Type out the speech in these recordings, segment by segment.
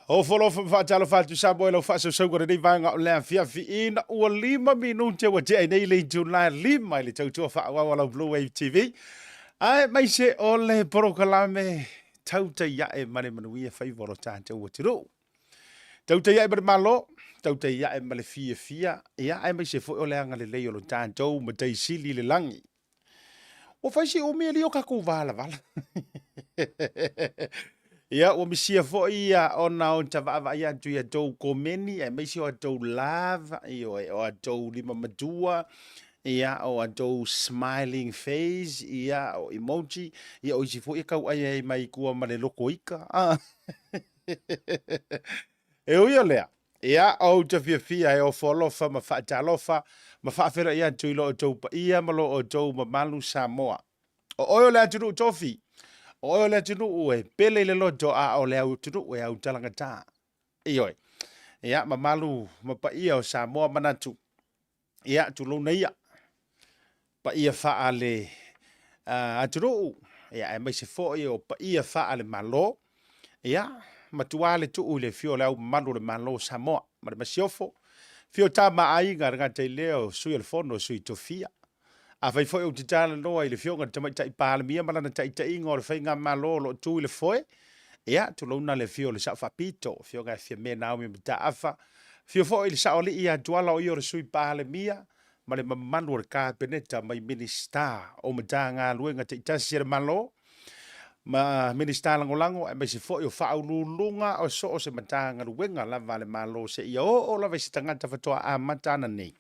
Ofo alofa ma faatalofa atu Samoa i lau faasausauga o lenei vaega o le afiafi ina ua 5 minute ua tea ai nei le itula e 5 i le tautua faaauau a lau Blue Wave TV aemaise o le polokalame Tautai Ae ma le Manuia Faiva o lo tatou atunuu. Tautai ae ma le Malo, tautai ae ma le fiafia, ia aemaise foi o le agalelei o lo tatou Matai Sili i le lagi. Ua fai si umi e lio tatou valavala. Ia, ua misia foi ia ona o ta vaavaai atu i a tou komeni, aemaise o a tou love, ioe, o a tou lima matua, ia, o a tou smiling face, ia, o emoji, ia, o isi foi e tauai ai mai tua ma le loko ika. E ui o lea, ia, ou te fiafia e ofo alofa ma faatalofa ma faafeiloai atu i lo outou paia ma lo outou mamalu Samoa. O oe o le atunuu tofi, o oe o le atunuu e pele i le loto a o le atunuu e autalagata. Ioe. Ia, mamalu ma paia o Samoa manatu. Ia, tulouna ia, paia faale atunuu, ia, aemaise foi o paia faale Malo, ia, matua le tuu i le afio o le Ao Mamalu o le Malo o Samoa ma le Masiofo, afio Tama a Aiga, le gata i lea o Sui o le Fono a Sui Tofia. Afai foi ou te talanoa i le Afioga i le Tamaitai Palemia ma lana taitaiga o le Faigamalo o lo o tu i le foe, ia, tulouna le afio o le Sao Faapito, Afioga ia Fiame Naomi Mataafa, afio foi le Saoalii ia Tuala o ia o le Sui Palemia ma le mamalu o le Kapeneta mai Minisita o Matagaluega taitasi a le Malo ma Minisita Lagolago aemaise foi o Faauluuluga o so o se Matagaluega lava a le Malo seia oo lava i se tagata faatoa amata ana nei.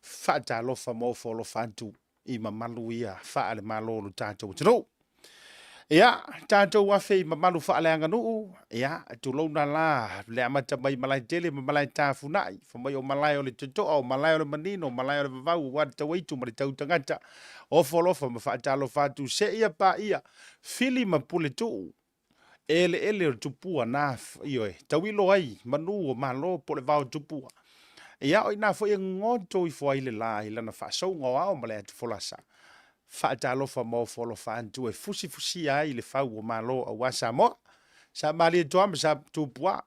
Faatalofa ma ofo alofa atu i mamalu ia faale-Malo o lo tatou atunuu. Ia, tatou afe i mamalu faaleaganuu, ia, tulouna la le amata mai Malaetele ma Malaetafunai, fai mai o malae o le totoa, o malae o le manino, o malae o le vavau, aua le tauaitu ma le tautagata, ofo alofa ma faatalofa atu seia paia Fili ma Puletuu, eleele o le tupua na, ioe, tauilo ai manu o Malo po o le vao tupua. Ia, o i ina foi e goto ifo ai le la i lana faasouga o ao ma le atufolasa. Faatalofa ma ofo alofa atu e fusifusia ai le fau o Malo aua Samoa, Sa Malietoa ma Sa Tupua,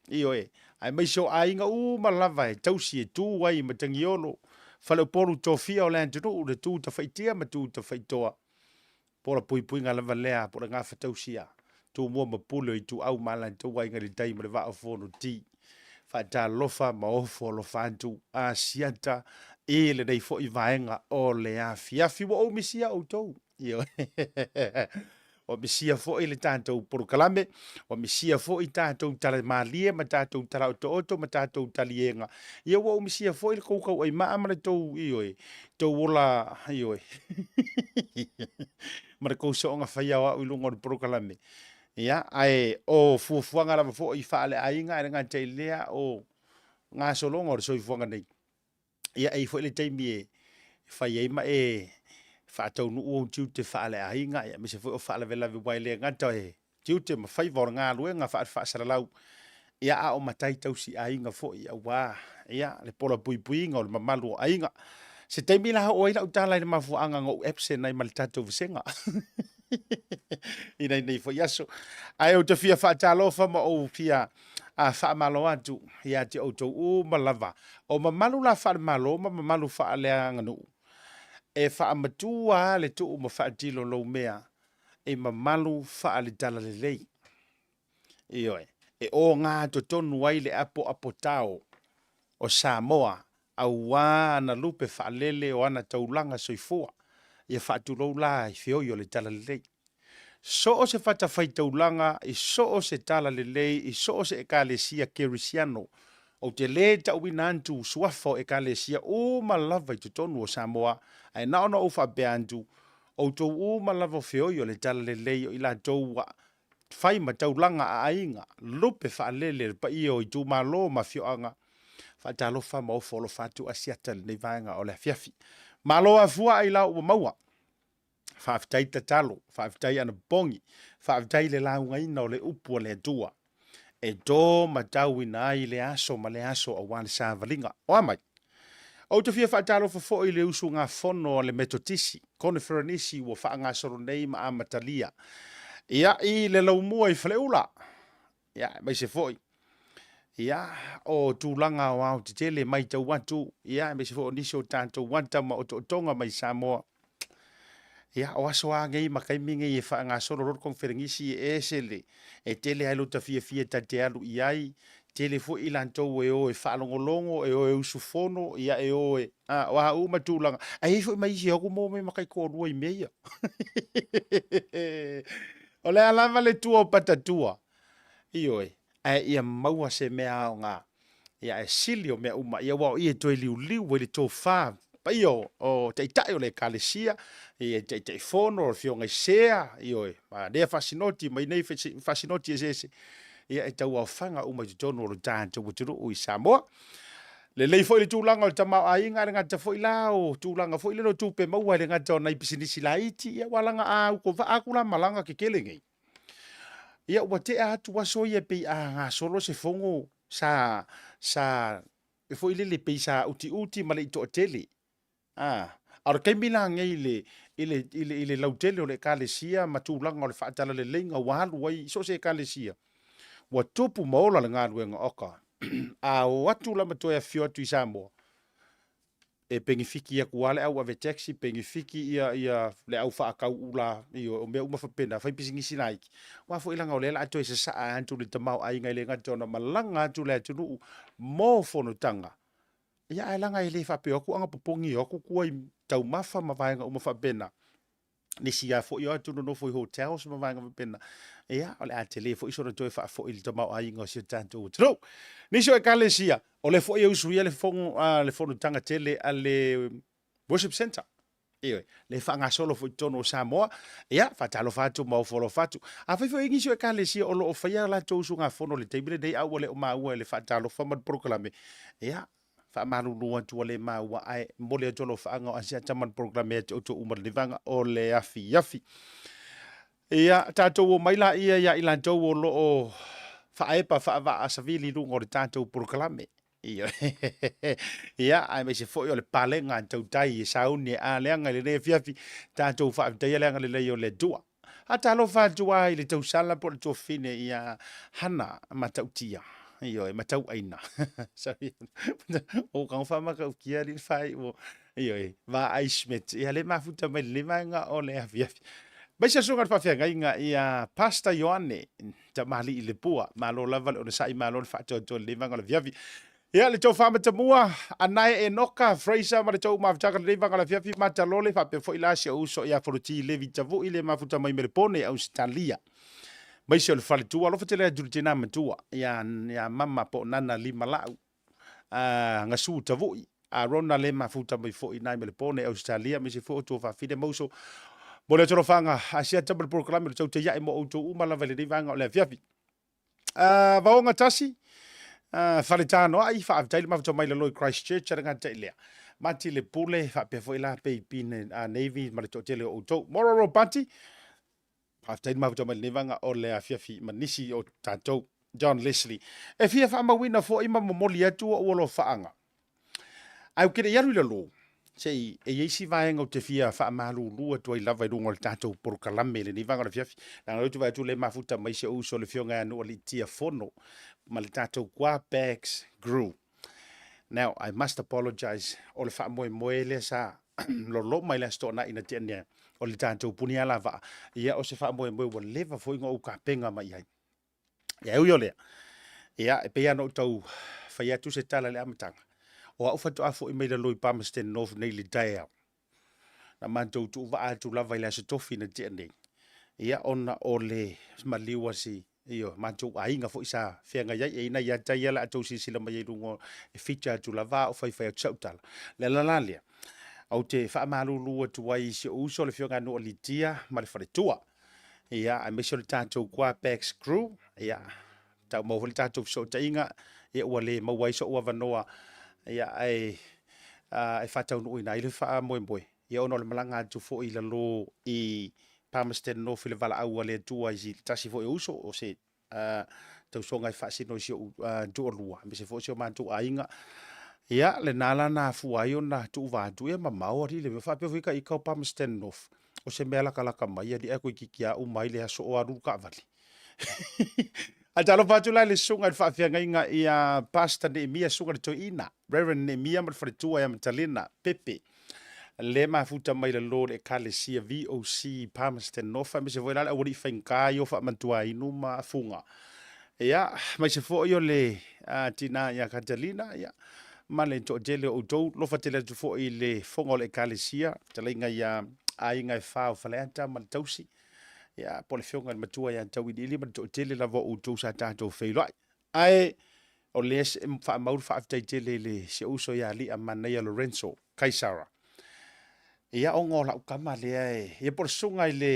ioe, aemaise o aiga uma lava e tausi e tu ai i Matagiolo, Faleupolu tofia o le atunuu, le tu tafaitia ma tu tafaitoa. Po o le puipuiga lava lea, po o le gafatausia, Tumua ma Pule o Ituau ma Alataua, Aiga i le Tai ma le Vaa o Fonoti. Faatalofa ma ofo alofa atu Asiata i lenei foi vaega o le afiafi. Ua ou misia outou. Ioe. Ua misia foi le tatou polokalame, ua misia foi tatou tala malie ma tatou tala otooto ma tatou taliega. Ia ua ou misia foi le tou tauaimaa ma le tou, ioe, tou ola, ioe, ma le tou sooga faia o au i luga o le polokalame. Ia, ae o fuafuaga lava foi faale-aiga, ae le gata i lea o gasologa o le soifuaga nei. Ia, e i ai foi le taimi e fai ai ma e faataunuu ou tiute faale-aiga, aemaise foi o faalavelave, aua e le gata e tiute ma faiva o le galuega faale-faasalalau, ia, a o matai tausi aiga foi, aua, ia, le pola puipuiga o le mamalu o aiga. Se taimi la oo ai lau tala i le mafuaaga na ou absent ai ma le tatou vasega i lenei foi aso. Ae ou te fia faatalofa ma ou fia faamalo atu ia te outou uma lava, o mamalu la faale-Malo ma mamalu faaleaganuu, e faamatua lava le tuu ma faatilo lou mea i mamalu faale-talalelei. Ioe, e ogatotonu ai le apoapotao o Samoa aua ana lupe faalele o ana taulaga soifua. Ia faatulou la i feoi o le talalelei. So o se fatafaitaulaga i so o se talalelei i so o se Ekalesia Kerisiano, ou te lē tauina atu suafa o Ekalesia uma lava i totonu o Samoa, ae na ona ou faapea atu, outou uma lava o feoi o le talalelei o i latou ua fai ma taulaga a aiga, lupe faalele le paia o itumalo ma afioaga, faatalofa ma ofo alofa atu Asiata i lenei vaega o le afiafi. Malo afua ailao ua maua. Faafetai tatalo, faafetai anapogi, faafetai le laugaina o le upu a le Atua e to matauina ai le aso ma le aso aua le savaliga. O a mai? Ou te fia faatalofa foi i le usugafono a le Metotisi, Koneferenisi ua faagasolo nei ma amatalia ia i le laumua i Faleula, ia aemaise foi. Ia, o tulaga aoaotetele e matau atu, ia, aemaise foi o nisi o tatou ata ma otootoga mai Samoa. Ia, o aso lava nei ma taimi nei e faagasolo loa le koneferenisi e ese le, e tele lava lota fiafia ta te alu i ai, tele foi i latou e o e faalogologo, e o e usufono, ia e o e, a, o a uma tulaga. Ae i ai foi ma isi e o atu maua mai ma taitoalua i mea ia. O le a lava le tua o patatua? Ioe, ae ia maua se mea aoga, ia ae sili o mea uma, ia aua o i e toe liuliu ai le tofa paia o taitai o le Ekalesia, ia Taitaifono, afioga i sea, ioe, ma lea faasinoti ma nei faasinoti eseese, ia e tauaofaga uma i totonu o le tatou atunuu i Samoa. Lelei foi le tulaga o le tamaoaiga, ae le gata foi la o tulaga foi lele o tupe maua, e le gata o nai pisinisi laiti, ia aua leaga a autovaa atu la malaga tetele nei, ia ua tea atu aso ia pei a gasolo se fono sa sa foi lele pei sa utiuti ma le i toatele. A, a o le taimi la nei i le, i le, i le, i le lautele o le Ekalesia ma tulaga o le faatalaleleiga ua alu ai i so o se Ekalesia, ua tupu ma ola le galuega, oka, a o atu la ma toe afifio atu i Samoa, e penefiti atu lava le au ave taxi, penefiti ia, ia le au faatau ula, ioe, o mea uma faapena, faipisinisi laiti, aua foi leaga o lea o le a toe sasaa atu le tamaoaiga e le gata ona malaga atu le atunuu mo fonotaga, ia ae leaga e le faapea o atu anapopogi e o atu tua i taumafa ma vaega uma faapena. Nisi lava foi o atu nonofo i hotels ma vaega faapena, ia o le a tele foi sona toe faafoi i le tamaoaiga o si o tatou atunuu. Nisi o ekalesia, o lea foi e usuia le fono, le fonotaga tele a le Worship Centre. Ioe, lea e faagasolo foi i totonu o Samoa. Ia, faatalofa atu ma ofo alofa atu. Afai foi e i ai nisi o ekalesia o lo o faia a latou usugafono i le taimi lenei a ua le o maua i le faatalofa ma le polokalame, ia, faamalulu atu ua le maua ae momoli atu alofaaga o Asiata ma le polokalame ia te outou uma i lenei vaega o le afiafi. Ia, tatou omai laia ia i latou o lo o faaepa faavaa savili i luga o le tatou polokalame. Ia, aemaise foi o le palega a tautai e sauni e aleaga i lenei afiafi, tatou faafetaia le agalelei o le Atua. Faatalofa atu lava i le tausala po o le tuafafine ia Hana Matautia. Ioe, Matauaina. Sorry. O ka ngofa Matautia li fai o. Ioe, Vaai Schmidt. Ia le mafuta mai le vaega o le afiafi. Mai se susuga i le faafeagaiga ia Pastor Ioane Tamalii Lepua. Malo lava le onosai, malo le faatoatoa i lenei vaega o le afiafi. Ia, le tofa matamua, Anae Enoka Fraser ma le tou mafutaga lenei vaega o le afiafi, Matalole, faapea foi la si ou uso ia Fonoti Levi Tavui le mafuta mai Melepone, Ausetalia. Maise o le faletua, alofa tele atu i le tina matua, ia, ia Mama po o Nana Limalau, uh, Gasu Tavui, Arona le mafuta mai foi nai Melepone, Ausetalia, maise foi o tua fafine ma uso. Mo le alofaga, Asia tama le polokalame o le tau teiae mo outou uma lava i lenei vaega o le afiafi. Uh, vaoga tasi, uh, Faletanoai, faafetai le mafuta mai lalo i Christchurch, a le gata i lea. Mati le pule, faapea foi la peipi uh, Navy ma le toatele o outou. Moro Ropati, faafetai le mafuta mai lenei vaega o le afiafi ma nisi o tatou. John Leslie. E fia faamauina foi ma momoli atu ou alofaaga. Ae ou te le i alu i lalo, se i e i ai si vaega ou te fia faamalulu atu ai lava i luga o le tatou polokalame i lenei vaega o le afiafi. Leaga o lea ou te vaai atu o lea e mafuta mai si ou uso le Afioga ia Nuualiitia Fono ma le tatou Gua Bags Crew. Now, I must apologize, o le faamoemoe lea sa loloma i le Aso Toonai na tea nei, o le tatou puni alavaa, ia o se faamoemoe ua leva foi ona ou tapena mai ai. Ia e ui o lea, ia e pei lava ona ou tau fai atu se tala i le amataga, o au faatoa foi mai lalo i Palmerston North nei i le taeao, na matou tuuvaa atu lava i le Aso Tofi na tea nei, ia ona o le maliu a si ioe, matou aiga foi sa feagai ai. E i ai nai ata ia o le a tou silasila mai ai i luga e feature atu lava a o faifai atu sau tala. O le ala la lea, ou te faamalulu atu ai i si ou uso le Afioga ia Nuualiitia ma le faletua. Ia, aemaise o le tatou Guapex Crew, ia, tau maua foi le tatou fesootaiga, ia, ua le maua ai so'u avanoa, ia, ae, e faataunuuina ai le faamoemoe, ia, ona o le malaga atu foi i lalo i Palmerston North i le valaau a le Atua i se tasi foi o uso, o se tausoga e faasino i si ou toalua, aemaise foi o si o matou aiga. Ia, lena la na afua ai ona tuuvaa atu, ia mamao alii le mea. Faapea foi ka ika o Palmerston North, o se mea latalata mai alii ae toeitiiti lava uma ai le aso o alu le taavale. Ae talofa atu la i le susuga i le faafeagaiga ia Pastor Neemia, susuga i le toeaina, Reverend Neemia ma le faletua ia Matalena Pepe, le mafuta mai lalo le ekalesia VOC Palmerston North, aemaise foi la le aualii faigata i o faamantuainu ma Fuga. Ia, aemaise foi o le tina ia Catalina, ia, ma le toatele o outou, lofa tele atu foi i le fofoga o le ekalesia, fetalaiga ia aiga e fa o Faleata ma le tausi, ia, po o le afioga i le matua ia Tauiliili ma le toatele lava o outou sa tatou feiloai. Ae o lea se faamau le faafetai tele i le si ou uso ia Lia Manaia Lorenzo Kaisara. Ia ona o lau tama lea e, ia po o le susuga i le,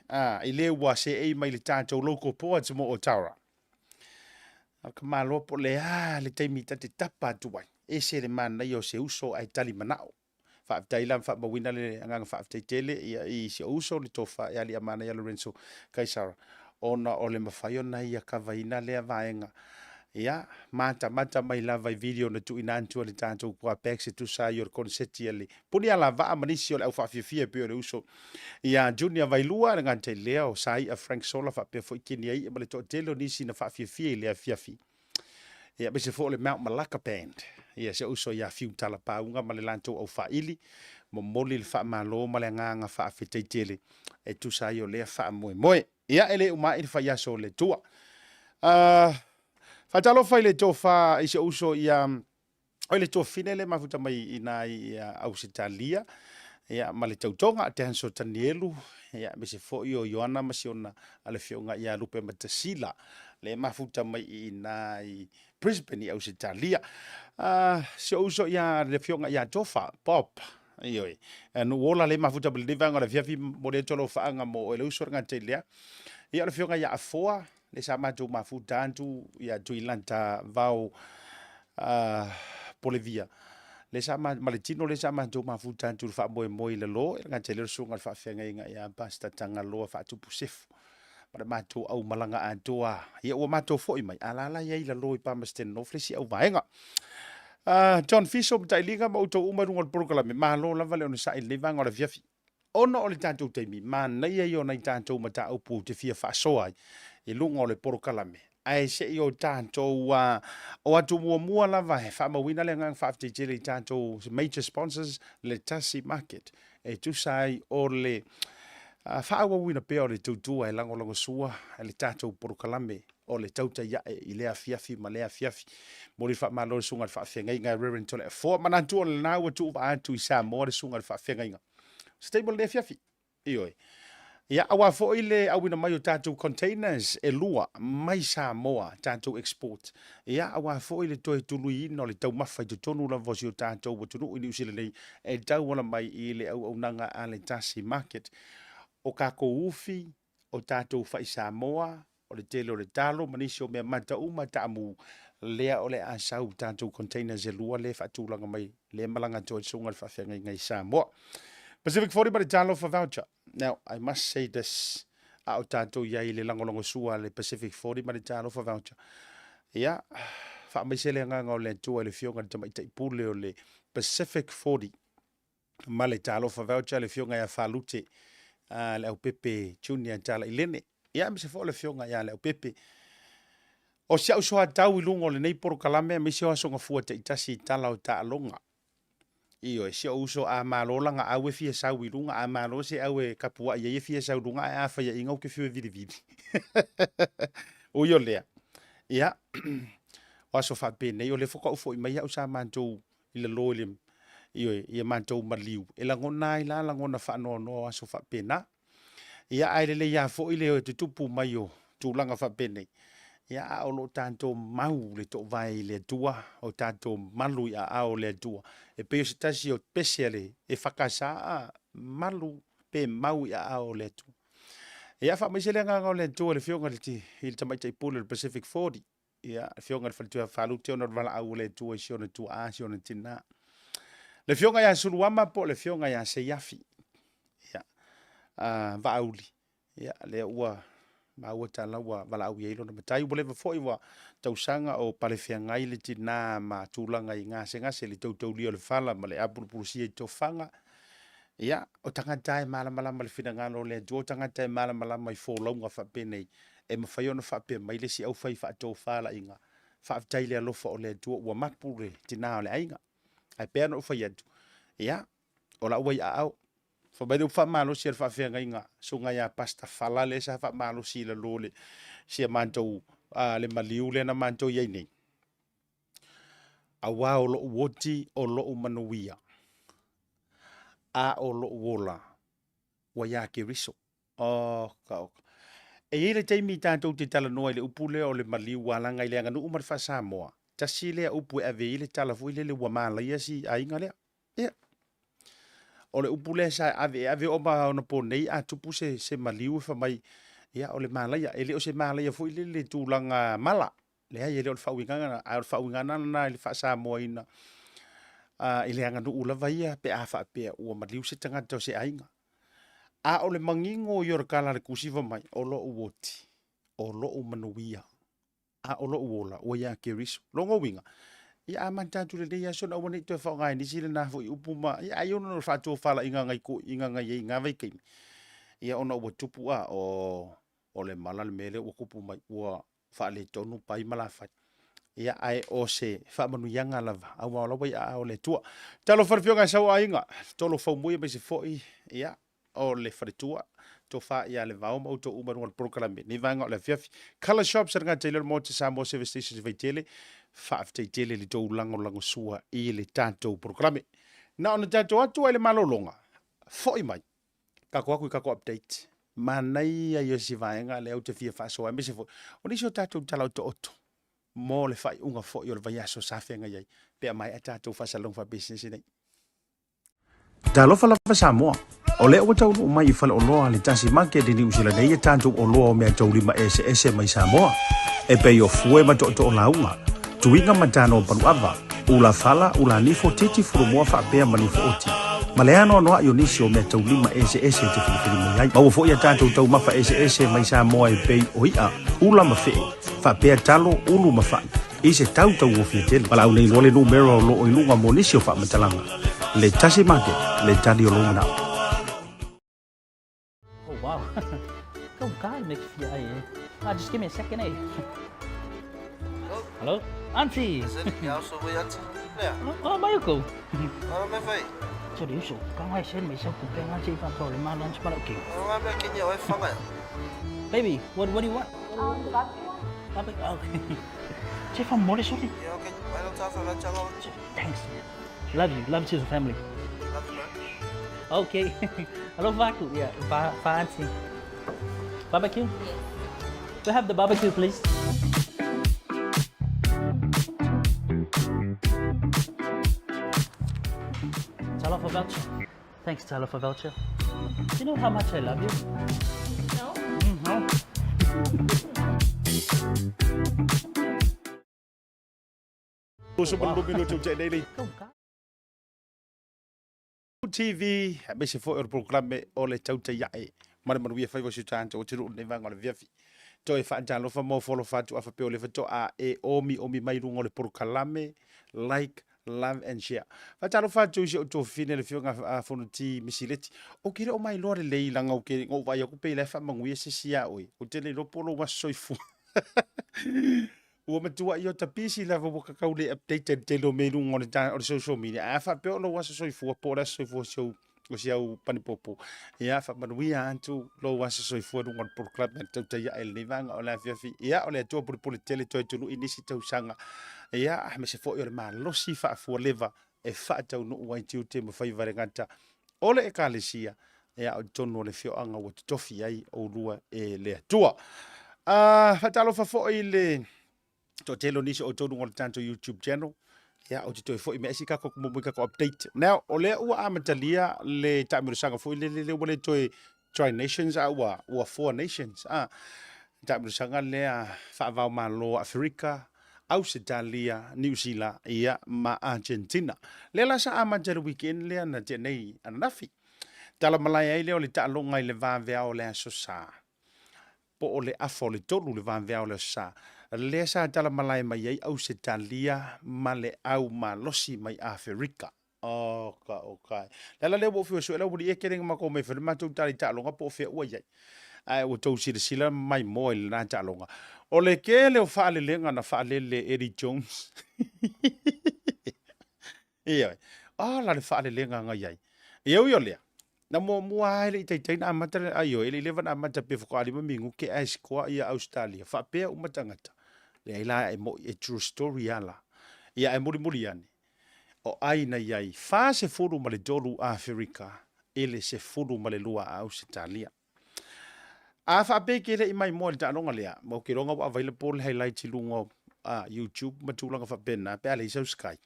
a, i le ua seei mai le tatou local boards mo Otara. O ka malo po o le a le taimi ta te tapa atu ai, ese le manaia o se uso ae tali manao. Faafetai la ma faamauina le agaga faafetai tele ia i si ou uso le tofa ia Aliiamanaia Lorenzo Kaisara ona o le mafai ona ia kavaina lea vaega. Ia, matamata mai lava i video na tuuina atu e le tatou Quapex e tusa ai o le koneseti a le Puni Alavaa ma nisi o le au faafiafia e pei o le uso ia Junior Vailua, le gata i lea o Saia Frank Sola faapea foi Kenia I'a ma le toatele o nisi na faafiafia i lea afiafi. Ia, aemaise foi o le Mount Malacca Band, ia, si ou uso ia Fiu Talapauga ma le latou aufaili, momoli le faamalo ma le agaga faafetai tele e tusa ai o lea faamoemoe. Ia, e le uma ai le faiaso o le Atua. Uh, faatalofa i le tofa i si ou uso ia O le tuafafine lea e mafuta mai i ina i Ausetalia, ia, ma le tautoga, Danso Tanielu, ia, aemaise foi o Ioana ma si ona a le afioga ia Lupe Matasila, lea e mafuta mai i ina i Brisbane i Ausetalia. Uh, si ou uso ia le afioga ia Tofa, Bob, ioe, Nuuola lea e mafuta mai lenei vaega o le afiafi, momoli atu lau faaga mo oe le uso le gata i lea. Ia, o le afioga ia Afoa, lea sa matou mafuta atu ia Tuilata Vao uh, Polevia le sa ma, ma le tino le sa matou mafuta atu le faamoemoe i lalo e gata i le susuga le faafeagaiga ia Pastor Tagaloa Faatupu Sefu ma le matou aumalaga atoa ia ua matou foi mai a la la i ai lalo i Palmerston North le isi au vaega. John Fiso Matailiga ma outou uma i luga o le polokalame, malo lava le onosai i lenei vaega o le afiafi. Ona o le tatou taimi, manaia ia o nai tatou mataupu ou te fia faasoa ai i luga o le polokalame, ae se i o tatou o atu muamua lava e faamauina le agaga faafetai tele i tatou major sponsors, le Tasi Market, e tusa ai o le faaauauina pea o le tautua e lagolagosua le tatou polokalame o le tautai ae i lea afiafi ma lea afiafi. Momoli le faamalo i le susuga i le faafeagaiga Reverend Toleafoa. Manatu o lena ua tuuvaa atu i Samoa le susuga i le faafeagaiga. Se taimi o lenei afiafi. Ioe. Ia, aua foi le auina mai o tatou containers e lua mai Samoa, tatou export. Ia, aua foi le toe tuluiina o le taumafa i totonu lava o si o tatou atunuu i Niu Sila nei e tauala mai i le auaunaga a le Tasi Market. O tatou ufi, o tatou fai Samoa, o le tele o le talo ma nisi o mea mata uma taamu, lea o le a sau tatou containers e lua lea e faatulaga mai, lea e malaga atu ai le susuga i le faafeagaiga i Samoa. Pacific 40 ma le Talofa Voucher. Now, I must say this, a o tatou i ai i le lagolagosua a le Pacific 40 ma le Talofa Voucher. Ia, faamaise le agaga o le Atua i le afioga i le Tamaitai Pule o le Pacific 40 ma le Talofa Voucher, le afioga ia Falute uh, Leaupepe Junior Talailene. Ia, aemaise foi o le afioga ia Leaupepe. O si au soatau i luga o lenei polokalame aemaise o aso gafua taitasi i tala o taaloga. Ioe, si ou uso a malo lana au e fia sau i luga, a malo se au e kapua'i ai e fia sau i luga, ae a faiaʻiga ou te fiu e vilivili. Ui o lea, ia, o aso faapenei, o lea faatoa ou foi mai au sa matou i lalo i le, ioe, i a matou maliu, e lagona ai la lagona faanoanoa o aso faapena. Ia, ae lelei lava foi le tutupu mai o tulaga faapenei, ia, a o lo o tatou mau le toovae i le Atua, o tatou malu i aao o le Atua. E pei o se tasi o pese a le EFKS, malu pe mau i aao o le Atua. Ia, faamaise le agaga o le Atua i le Afioga i le Tamaitai Pule o le Pacific 40, ia, Afioga i le Faletua Falute ona o le valaau a le Atua i si ona tuaa, si ona tinā. Le Afioga ia Suluama po o le Afioga ia Seiafi, ia, Vaauli, ia, lea ua maua tala ua valaau i ai lona matai. Ua leva foi ua tausaga o palefeagai le tinā ma tulaga i gasegase, le toutoulia o le fala ma le apulupulusia i tofaga. Ia, o tagata e malamalama i le finagalo o le Atua, o tagata e malamalama i folauga faapenei. E mafai ona faapea mai le isi aufai faatofalaiga, Faafetai i le alofa o le Atua ua mapu le tina o le aiga. Ae pei lava ona ou fai atu, ia, o lau aiaao. Fai mai le upu faamalosi a le faafeagaiga, susuga ia Pastor Fala lea sa faamalosi i lalo o le, si a matou, le maliu lea na matou i ai nei, aua o lou oti o lou manuia, a o lou ola ua ia Keriso. Oka, oka. E i ai le taimi tatou te talanoa i le upu lea o le maliu ua alaga i le aganuu ma le faa-Samoa, tasi lea upu e ave i ai le tala foi lele ua malaia si aiga lea. Ia. O le upu lea sa ave, e ave oo ma onapo nei a tupu se, se maliu e fai mai, ia o le malaia. E le o se malaia foi lele i tulaga mala. Leai, e le o le faauigaga lena, ae o le faauigaga lena i le faa-Samoaina i le aganuu lava ia pe a faapea ua maliu se tagata o se aiga. A o le manino ia o le tala a le Tusi fai mai, o lou oti, o lou manuia, a o lou ola ua ia Keriso. Lona uiga, ia amata atu i lenei aso ina aua ne i toe faaaoga e nisi lena foi upu ma, ia ai ona o le faatofalaiga a nai toeaiina na i ai i na vaitaimi, ia ona ua tupu, a, o, o le mala le mea lea ua tupu mai, ua faaletonu pai ma lafai. Ia, ae o se faamanuiaga lava, aua o la ua i aao o le Atua. Talofa i le Afioga ia Sauaiga, Tolo Faumui aemaise foi, ia, o le faletua, Tofa ia Levao ma outou uma i luga o le polokalame i lenei vaega o le afiafi. Colour Shops a le gata i lea o le Maota Samoa Service Station i Vaitele, faafetai tele i le tou lagolagosua i le tatou polokalame. Na ona tatou atu lava i le malologa, foi mai, tatou atu i tatou update. Manaia ia o si vaega lea ou te fia faasoa aemaise foi o nisi o tatou tala otooto mo le faaiuga foi o le vaiaso sa feagai ai pe a maea tatou faasalalauga faapisinisi nei. Talofa lava Samoa! O lea ua taunuu mai i faleoloa a le Tasi Market i Niu Sila nei a tatou oloa o meataulima eseese mai Samoa, e pei o fue ma tootoo lauga, tuiga ma tano o paluava, ula fala, ula nifo, titi, fulumoa faapea ma nifo oti, ma le anoanoai o nisi o meataulima eseese e te filifili mai ai. Maua foi a tatou taumafa eseese mai Samoa e pei o i'a, ula ma fe'e, faapea talo, ulu ma fa'i, i se tau tauofie tele. Valaau nei loa le numera o loo i luga mo nisi o faamatalaga. Le Tasi Market, le tali o lou manao. Oh wow. Kau kai me fia ai eh. Ah, just give me a second eh. Hello? Hello? Auntie. Ya so voi auntie. Lea. Oh, mai ko. Ara me fai. So de uso, ka ngai sen me sa ku pe ngai fa to le ma lunch pa ke. Nga me ke ni oi fanga. Baby, what do you want? The barbecue one? Barbecue. Okay. Che fa mole sorry. Yeah, okay. I don't talk about Thanks. Love you. Love to the family. Love you, man. Okay. Hello, Vaku. Yeah, va, va auntie. Barbecue? Yes. We have the barbecue, please. Talofa voucher. Thanks, Talofa voucher. Do you know how much I love you? No. No. TV aemaise foi o le polokalame o le Tautai Ae ma le manuia faiva o si o tatou atunuu i lenei vaega o le afiafi. Toe faatalofa ma ofo alofa atu a faapea o lea faatoa e omiomi mai i luga o le polokalame like, love and share. Faatalofa atu i si ou tuafafine le Afioga a Fonoti Misileti. Ou te le o mailoa lelei leaga ou te, na ou vaai atu pei la e faamanuia se isi ia oe. Ou te le iloa po o lou aso soifua. Ua matuai ota busy lava ua tatau le update i le tele o mea i luga o le, o le social media. Ae a faapea o lou aso soifua po o le aso soifua o si ou, o si au panipopo, ia faamanuia atu lou aso soifua i luga o le polokalame a le Tautai Ae i lenei vaega o le afiafi. Ia, o le Atua pulepule tele toe tului nisi tausaga. Ia, aemaise foi o le malosi faafualeva e faataunuu ai tiute ma faiva le gata o le Ekalesia, ia, o totonu o le afioaga ua totofi ai oulua e le Atua. Faatalofa foi i le toatele o nisi o outou luga o le tatou YouTube channel. Ia, ou te toe foi mai ai si kako muamua i kako update. Now, o lea ua amatalia le taamilosaga foi lele lea ua le toe Tri Nations a ua, ua Four Nations. A, taamilosaga lea faava-o-Malo o Aferika, Ausetalia, Niu Sila, ia, ma Argentina. Lea la sa amata i le weekend lea na tea nei ananafi. Tala malae ai lea o le taaloga i le vaveao o le Aso Sa. Po o le afa o le tolu le vaveao o le Aso Sa. Lea sa tala malae mai ai Ausetalia ma le au malosi mai Aferika. Oka, oka. Le ala lea ua ou fiu e sue lau alii e kele nga matou mea e fai le matou tala i taaloga po o fea ua i ai. Ae ua tou silasila maimoa i lena taaloga. O le tele o faalelega na faalele e Eddie Jones. Ioe. Ola le faalelega na i ai. Ia ui o lea, na muamua lava e le i taitai na amata le, ioe, e le i leva na amata pe faatoa 5 minute ae score ia Ausetalia. Faapea uma tagata, leai la e moi, e true story lava la. Ia ae mulimuli ane, o ai na i ai 43 Aferika i le 12 a Ausetalia. A faapea e te le i maimoa i le taaloga lea, ma ou te iloa ua available le highlights i luga o YouTube ma tulaga faapena pe a leai sau Sky.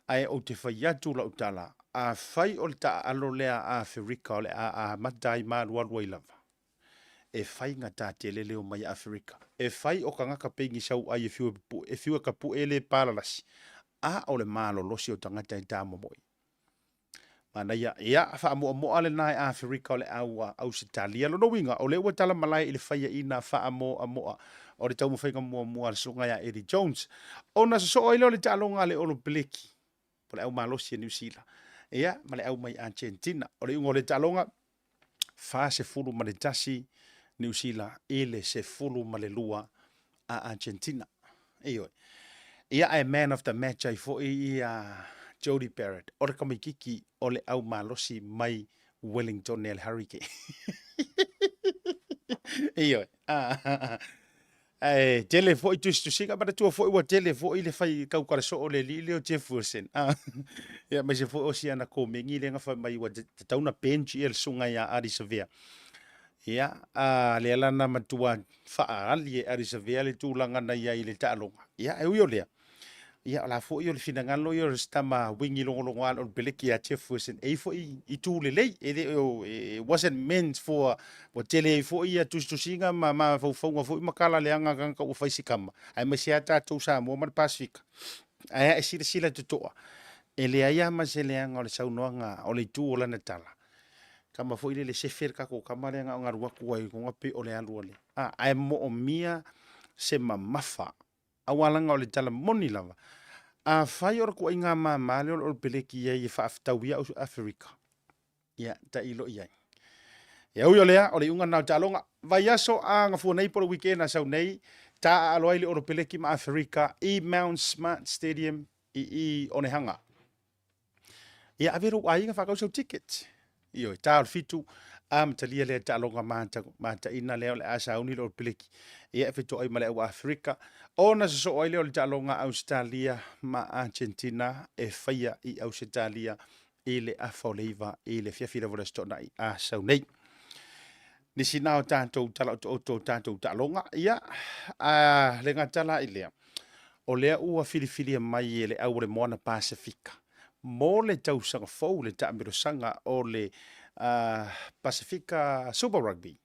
Ae ou te fai atu lau tala, afai o le taaalo lea a Aferika o le a amata ai ma alualu ai lava, e faigata tele le omai a Aferika. E fai o tagata pei ni sauai e fiu e pupue, e fiu e tapue le palalasi, a o le malolosi o tagata e tamomoe. Manaia. Ia, faamoamoa lena e Aferika o le au a Ausetalia. Lona uiga, o lea ua tala malae i le faiaina faamoamoa o le taumafaiga muamua a le Susuga ia Eddie Jones. Ona sosoo ai lea o le taaloga a le Olo Peleki, po o le au malosi a Niu Sila, ia, ma le au mai Argentina. O le iuga o le taaloga, 41 Niu Sila i le 12 a Argentina. Ioe. Ia ae man of the match ai foi ia Jody Barrett, o le tamaititi o le au malosi mai Wellington e le Hurricane. Ioe. Ae tele foi tusitusiga, manatua foi ua tele foi le fai tautala soo o le alii lea o Jeff Wilson. Ia aemaise foi o si ana komeni lea na fai mai ua tatau ona bench ia le susuga ia Ardie Savea. Ia, a lea la na matua faaali e Ardie Savea le tulaga na i ai i le taaloga. Ia, e ui o lea, Ia, o la foi o le finagalo ia o si tama wingi logologo a o le peleki ia Jeff Wilson. E i foi itu lelei, e le o, it wasn't meant for, ua tele ai foi ia tusitusiga ma mafaufauga foi ma tala leaga a tagata ua fai si kama, aemaise lava tatou Samoa ma le Pasefika. Ae a e silasila totoa, e leai lava ma se leaga o le saunoaga o le itu o lana tala. Kama foi lele sefe le tatou kama lea na ona alu atu ai i luga pei o le alu a le, a, ae moomia se mamafa Aua leaga o le tala moni lava, afai o le tuaiga mama lea o le Olopeleki i ai e faafetaui au Aferika, ia tailo i ai. Ia ui o lea, o le iuga lena o le taaloga. Vaiaso a gafua nei po o le weekend a sau nei, taaalo ai le Olopeleki ma Aferika i Mount Smart Stadium i i Onehanga. Ia ave lou aiga faatau sau ticket. Ioe, ta o le fitu, amatalia lea taaloga mataina lea o le a sauni le Olopeleki. Ia e fetoai ma le au Aferika. Ona sosoo ai lea o le taaloga Ausetalia ma Argentina e faia i Ausetalia i le afa o le 9 i le afiafi lava o le Aso Toonai a sau nei. Nisi na o tatou tala otooto o tatou taaloga. Ia, a le gata la i lea, o lea ua filifilia mai e le au o le Moana Pasefika mo le tausaga fou le taamilosaga o le Pasefika Super Rugby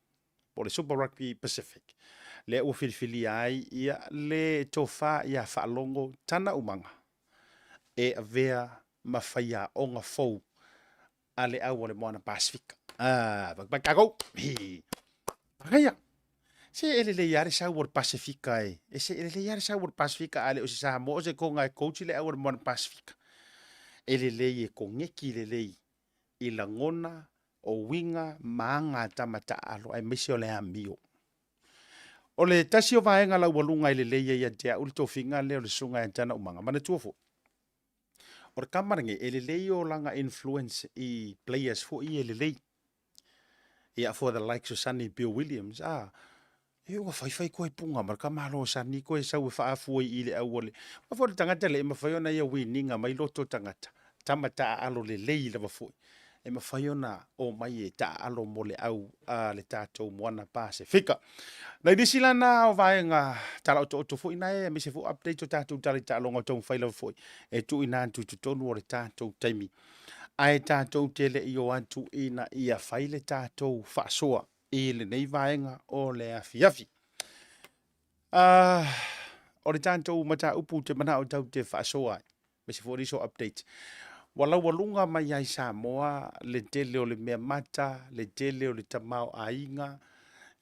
po o le Super Rugby Pacific. Lea ua filifilia ai ia le tofa ia Faalogo Tana Umaga e avea ma faiaoga fou a le au o le Moana Pasefika. Ah, vai tatou. Hi. Manaia. Se e lelei lava le sau o le Pasefika e. E se e lelei lava le sau o le Pasefika a le o se Samoa o se Tonga e coach le au o le Moana Pasefika. E lelei e koneki lelei i lagona o uiga ma aga a tama taaalo aemaise o le amio. O le tasi o vaega laualuga e lelei ai ia te au le tofiga lea o le Susuga ia Tana Umaga, manatua foi, O le tama lenei, e lelei o lana influence i players foi ia e lelei. Ia, for the likes of Sonny Bill Williams, ah, e ua faifai koe punga ma le tamaloa o Sonny koe sau e faafua i le au o le... Aua foi o le tagata lea e mafai ona ia winiga mai loto tagata, tama taaalo lelei lava foi. E mafai ona omai e taaalo mo le au a le tatou Moana Pasefika. Nai nisi la na o vaega tala otooto foi na e, aemaise foi update o tatou tala i taaloga o taumafai lava foi e tuuina atu i totonu o le tatou taimi. Ae tatou te le i o atu ina ia fai le tatou faasoa i lenei vaega o le afiafi. O le tatou mataupu ou te manao tatou te faasoa ai, aemaise foi o nisi o update. Ua laualuga mai lava i Samoa le tele o le mea mata, le tele o le tamaoaiga,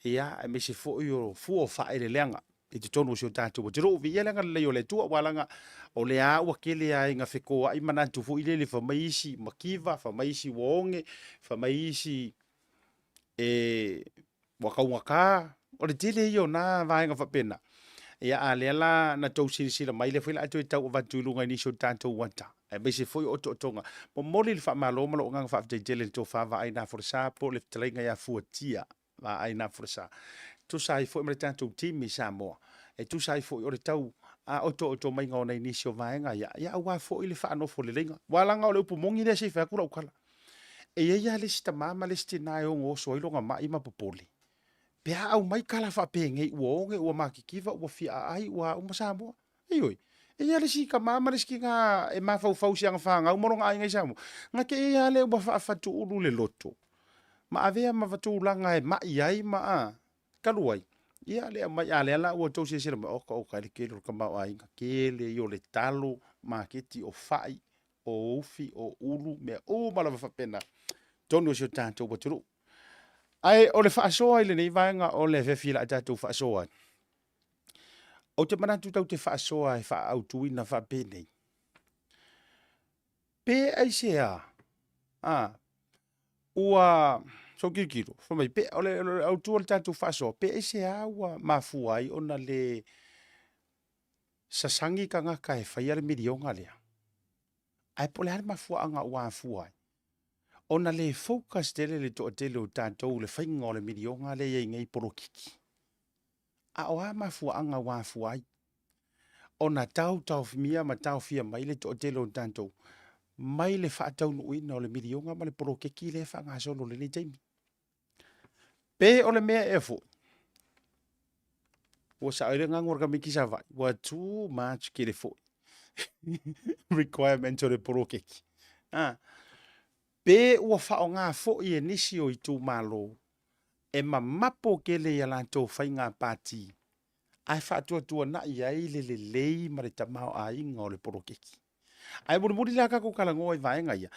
ia, aemaise foi o fua o faaeleeleaga i totonu o si o tatou atunuu. Viia le agalelei o le Atua, aua leaga o lea lava ua tele lava ina fetoai manatu foi lele, fai mai isi mativa, fai mai isi ua oge, fai mai isi e... Ua taugata, o le tele ia o na vaega faapena. Ia a lea la na tou silasila mai, lea foi la a toe tau avatu i luga i nisi o tatou ata, aemaise foi o otootoga. Momoli le faamalo ma lou agaga faafetai tele i le tofa Vaai Nafolasa po o le fetalaiga ia Fuatia Vaai Nafolasa, e tusa ai foi ma le tatou team i Samoa, e tusa ai foi o le tau otooto maiga o nai nisi o vaega ia, ia aua foi le faanofo leleiga. Aua leaga o le upu moni lea se i fai atu lau tala. E i ai lava le isi tama ma le isi tina e ono oso ai lona mai ma popole, pe a aumai tala faapenei ua oge, ua matitiva, ua fia aai, ua a uma Samoa. Ioe. E i ai lava le isi tama ma le isi tina e mafaufau i si ana fanau ma lona aiga i Samoa, ona te i lava lea ua faafatuulu le loto ma avea ma tulaga e mai ai ma a, talu ai, ia le aumai, a lea la ua outou silasila mai, oka oka e le tele o le tamaoaiga, tele ia o le talo, maketi o fai, o ufi, o ulu, mea uma lava faapena, totonu o si o tatou atunuu. Ae o le faasoa i lenei vaega o le afiafi o le a tatou faasoa ai, ou te manatu tatou te faasoa e faaautuina faapenei, pe aisea a, ua sou tilotilo, fai mai, pe, o le autu o le tatou faasoa, pe aisea ua mafua ai ona le sasagi tagata e faia le miliona lea? Ae po o le a le mafuaaga ua afua ai ona le focus tele le toatele o tatou i le faiga o le miliona lea e i ai nei polokiki. A o a mafuaaga ua afua ai ona taotaofimia ma taofia mai le toatele o tatou mai le faataunuuina o le miliona ma le poloketi lea e faagasolo i lenei taimi? Pe o le mea ea foi ua sao ai le ganu a le tamaiti Savaii, ua too much tele foi requirement o le poloketi. A, pe ua faaaoga foi e nisi o itumalo e mamapo tele i a latou faiga pati ae faatuatuanai ai le lelei ma le tamaoaiga o le poloketi. Ae mulimuli la tatou talanoa i vaega ia,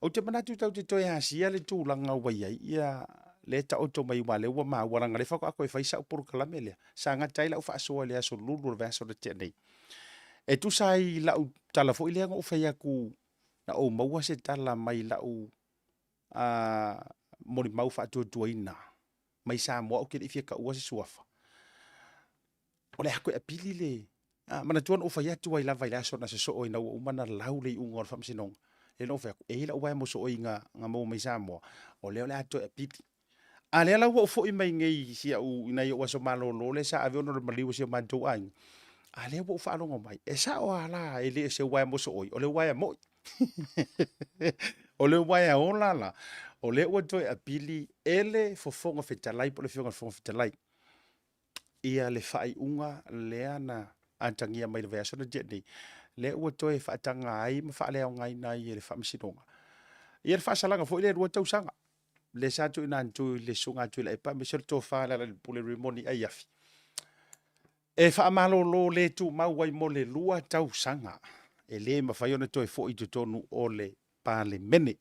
ou te manatu tatou te toe asia le tulaga ua i ai ia lea e taoto mai aua o lea ua maua leaga o lea faatoa toe fai sau polokalame lea sa gata ai lau faasoa i le aso Lulu o le vaiaso na tea nei. E tusa ai i lau tala foi lea na ou fai atu na ou maua se tala mai lau molimau faatuatuaina mai Samoa ou te le i fia taua se suafa. O le a toe apili le... A, manatua na ou fai atu ai lava i le aso na sosoo ina ua uma ona lau le iuga o le faamasinoga, lea na ou fai atu, e i ai lau uaea mosooi na maua mai Samoa, o lea o le a toe apili. A lea la ua ou foi mai nei i si au, i nai ou aso malolo lea sa ave ona o le maliu o si o matou aiga, a lea ua ou faalogo mai, e sao lava la, e le o se uaea mosooi, o le uaea moi. O le uaea ola la, o lea ua toe apili e le Fofoga Fetalai po o le Afioga i le Fofoga Fetalai ia le faaiuga lea na atagia mai i le vaiaso na tea nei, lea ua toe faataga ai ma faaleaogaina ai e le Faamasinoga ia le faasalaga foi lea e 2 tausaga lea sa tuuina atu i le Susuga a Tuilaepa aemaise o le Tofa a Lealailepule Rimoni Aiafi e faamalolo le tumau ai mo le 2 tausaga e le mafai ona toe foi i totonu o le Palemene.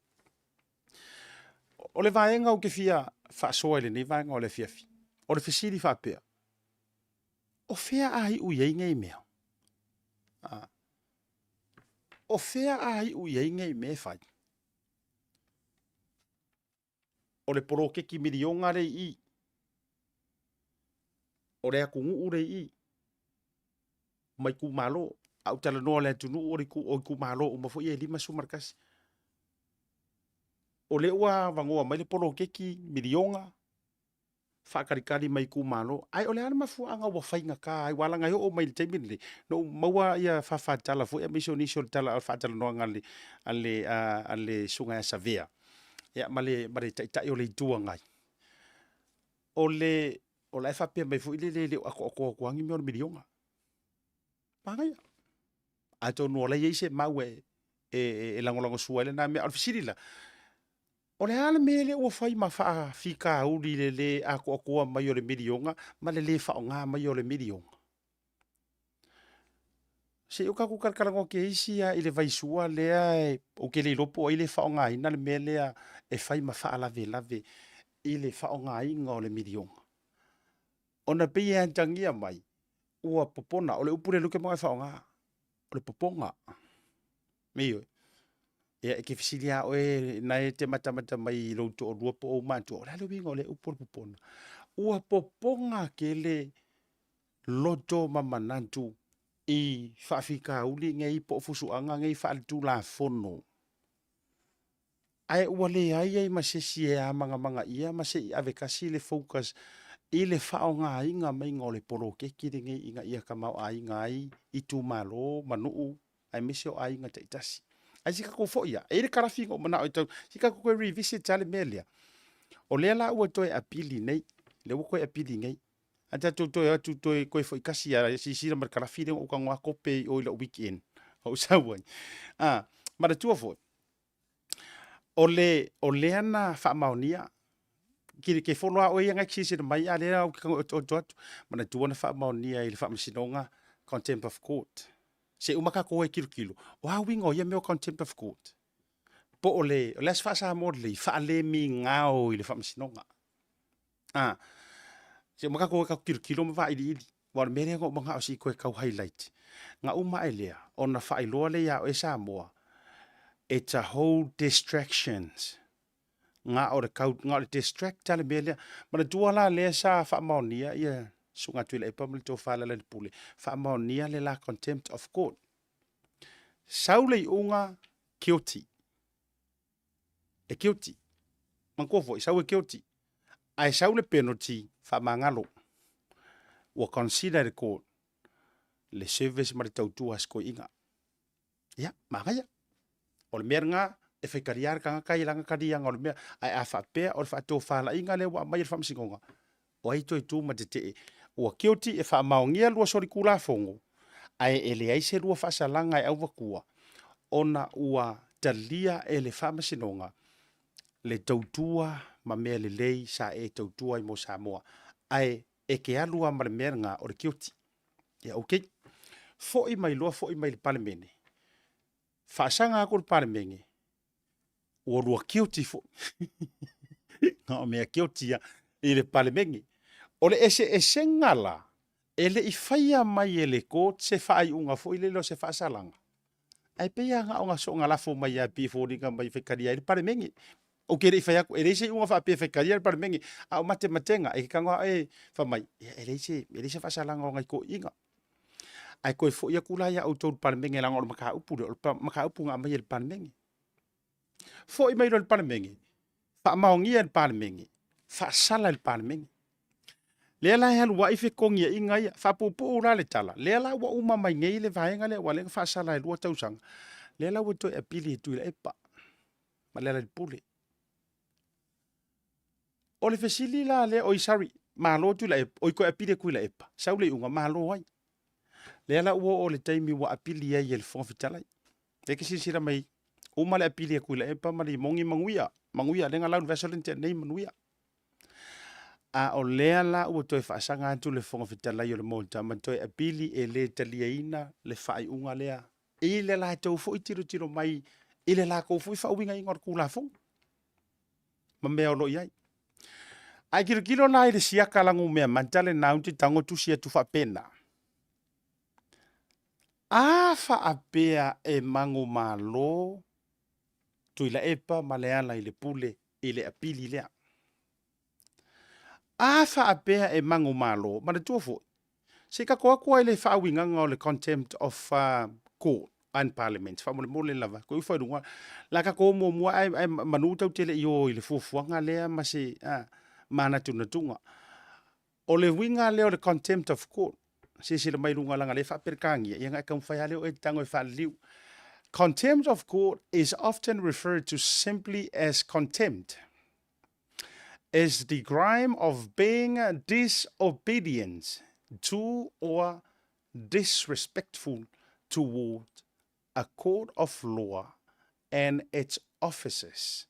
O le vaega ou te fia faasoa i lenei vaega o le afiafi, o le fesili faapea, o fea a iu i ai nei mea? A, o fea a iu i ai nei mea e fai? O le poloketi miliona lea i i, o le atunuu lea i i, ma itumalo. A ou talanoa i le atunuu, o itumalo uma foi ia e 51. O lea ua avanoa mai le poloketi miliona, faatalitali mai itumalo. Ae o le a le mafuaaga ua faigata ai? Aua leaga e oo mai i le taimi lenei, na ou maua ia fafatala foi aemaise o nisi o tala, faatalanoaga a le susuga ia Savea ma le Taitai o le Itu Agai, o le o la e faapea mai foi lele e le o atoatoa atu lava ni mea o le miliona. Manaia. Atonu o la e i ai se mau e lagolagosua ai lena mea. A o le fesili la, o le a le mea lea ua fai ma faafitauli i le le atoatoa mai o le miliona ma le le faaaoga mai o le miliona? Se i o tatou talatalanoa teisi lava i le vaisua lea ou te le iloa po o ai lea e faaaogaina le mea lea e fai ma faalavelave i le faaaogaina o le miliona. Ona pei e atagia mai ua popona, o le upu lea ou te manao e faaaoga, o le popoga. Ioe. Ia e te fesili lava oe na e te matamata mai i lou toalua po o ou matua, o le a le uiga o lea upu o le popona? Ua popoga tele loto ma manatu i faafitauli nei po o fusuaga nei faaletulafono, ae ua leai ai ma se isi e amagamagaia ma se i ave tasi le focus i le faaaogaina maiga o le poloketi lenei ina ia tamaoaiga ai itumalo ma nuu aemaise o aiga taitasi. Ae se i tatou foi lava, e i ai le kalafi na ou manao e tau, se i tatou toe revisit lava le mea lea. O lea la ua toe apili nei, lea ua toe apili nei. Ae tatou toe o atu toe, toe foi tasi lava e silasila ma le kalafi lea na ou tago lava kope i o i lou weekend na ou sau ai. A, manatua foi, o le, o lea na faamaonia, ke, ke follow lava oe ia na e te silasila mai, a o lea ou te tago e otooto atu. Manatua na faamaonia i le Faamasinoga Contempt of Court. Se i uma tatou o e tilotilo, o a uiga o ia mea o Contempt of Court? Po o le, o le a se faa-Samoa lelei? Faalemigao i le Faamasinoga. A, se i uma tatou o e tatou tilotilo ma vailiili. Aua o le mea lea na ou manao se i toe tau highlight, na uma ae lea ona faailoa lea ia oe Samoa, it's a whole distractions. Na o le tau, na o le distract lava le mea lea. Manatua la lea sa faamaonia ia Susuga Tuilaepa ma le Tofa Lealailepule, faamaonia le la contempt of court. Sau le iuga, guilty. E guilty. Manatua foi, sau e guilty. Ae sau le penalty, faamagalo. Ua consider e le court le service ma le tautua a si toeaina. Ia, manaia. O le mea lena, e faitalia le tagata i lana taliaga o le mea. Ae a faapea o le faatofalaiga lea ua aumai e le Faamasinoga, o ai toe tu ma tetee? Ua guilty e faamaonia lua solitulafono, ae e leai se lua faasalaga e auvatua, ona ua talia e le Faamasinoga le tautua ma mea lelei sa e tautua ai mo Samoa. Ae e te alu lava ma le mea lena o le guilty. Ia okay. Foi mai loa foi mai i le Palemene, faasaga atu le Palemene, ua lua guilty foi. Na o mea guilty lava i le Palemene. O le eseesega la, e le i faia mai e le court se faaiuga foi lele o se faasalaga, ae pei lava na ona soona lafo mai lava pei e foliga mai e faitalia ai le Palemene. Ou te le i fai atu, e leai se iuga faapea e faitalia le Palemene, a o matematega, e te tago lava oe fai mai, ia e leai se, e leai se faasalaga o nai toeaiina. Ae toe foi atu la ia outou i le Palemene leaga o le mataupu lea, o le mataupu na aumai e le Palemene. Foi mai loa i le Palemene, faamaonia e le Palemene, faasala e le Palemene. Lea la e alu ai fetogiaiga ia. Faapuupuu la le tala, lea la ua uma mai nei le vaega lea, aua lea na faasala e 2 tausaga, lea la ua toe apili e Tuilaepa ma Lealailepule. O le fesili la lea, oi sorry, malo Tuilaepa, oi toe apili e Tuilaepa, sau le iuga, malo ai. Lea la ua oo i le taimi ua apili ai e le Fofoga Fetalai. Lea e te silasila mai, uma le apili a Tuilaepa ma Limoni, manuia, manuia, lea na lau i le vaiaso lea na tea nei, manuia. A o lea la ua toe faasaga atu le Fofoga Fetalai o le Maota ma toe apili e le taliaina le faaiuga lea i le latou foi tilotilo mai i le latou foi faauigaina o le Tulafono ma mea o lo o i ai. Ae tilotilo la i le siaka lanumea mata lena ou te tago tusi atu faapena. A faapea e manumalo Tuilaepa ma Lealailepule i le apili lea. A faapea e manumalo, manatua foi, se i tatou o atu lava i le faauigaga o le Contempt of Court and Parliament, faamolemole lava, toe ifo i luga, la tatou o muamua ae, ae manu tatou te le i o i le fuafuaga lea ma se manatunatuga. O le uiga lea o le Contempt of Court, silasila mai i luga leaga o lea e faa-Peretania, ia ona e taumafai lava lea o oe e tago e faaliliu. Contempt of court is often referred to simply as contempt, is the crime of being disobedient to or disrespectful toward a court of law and its officers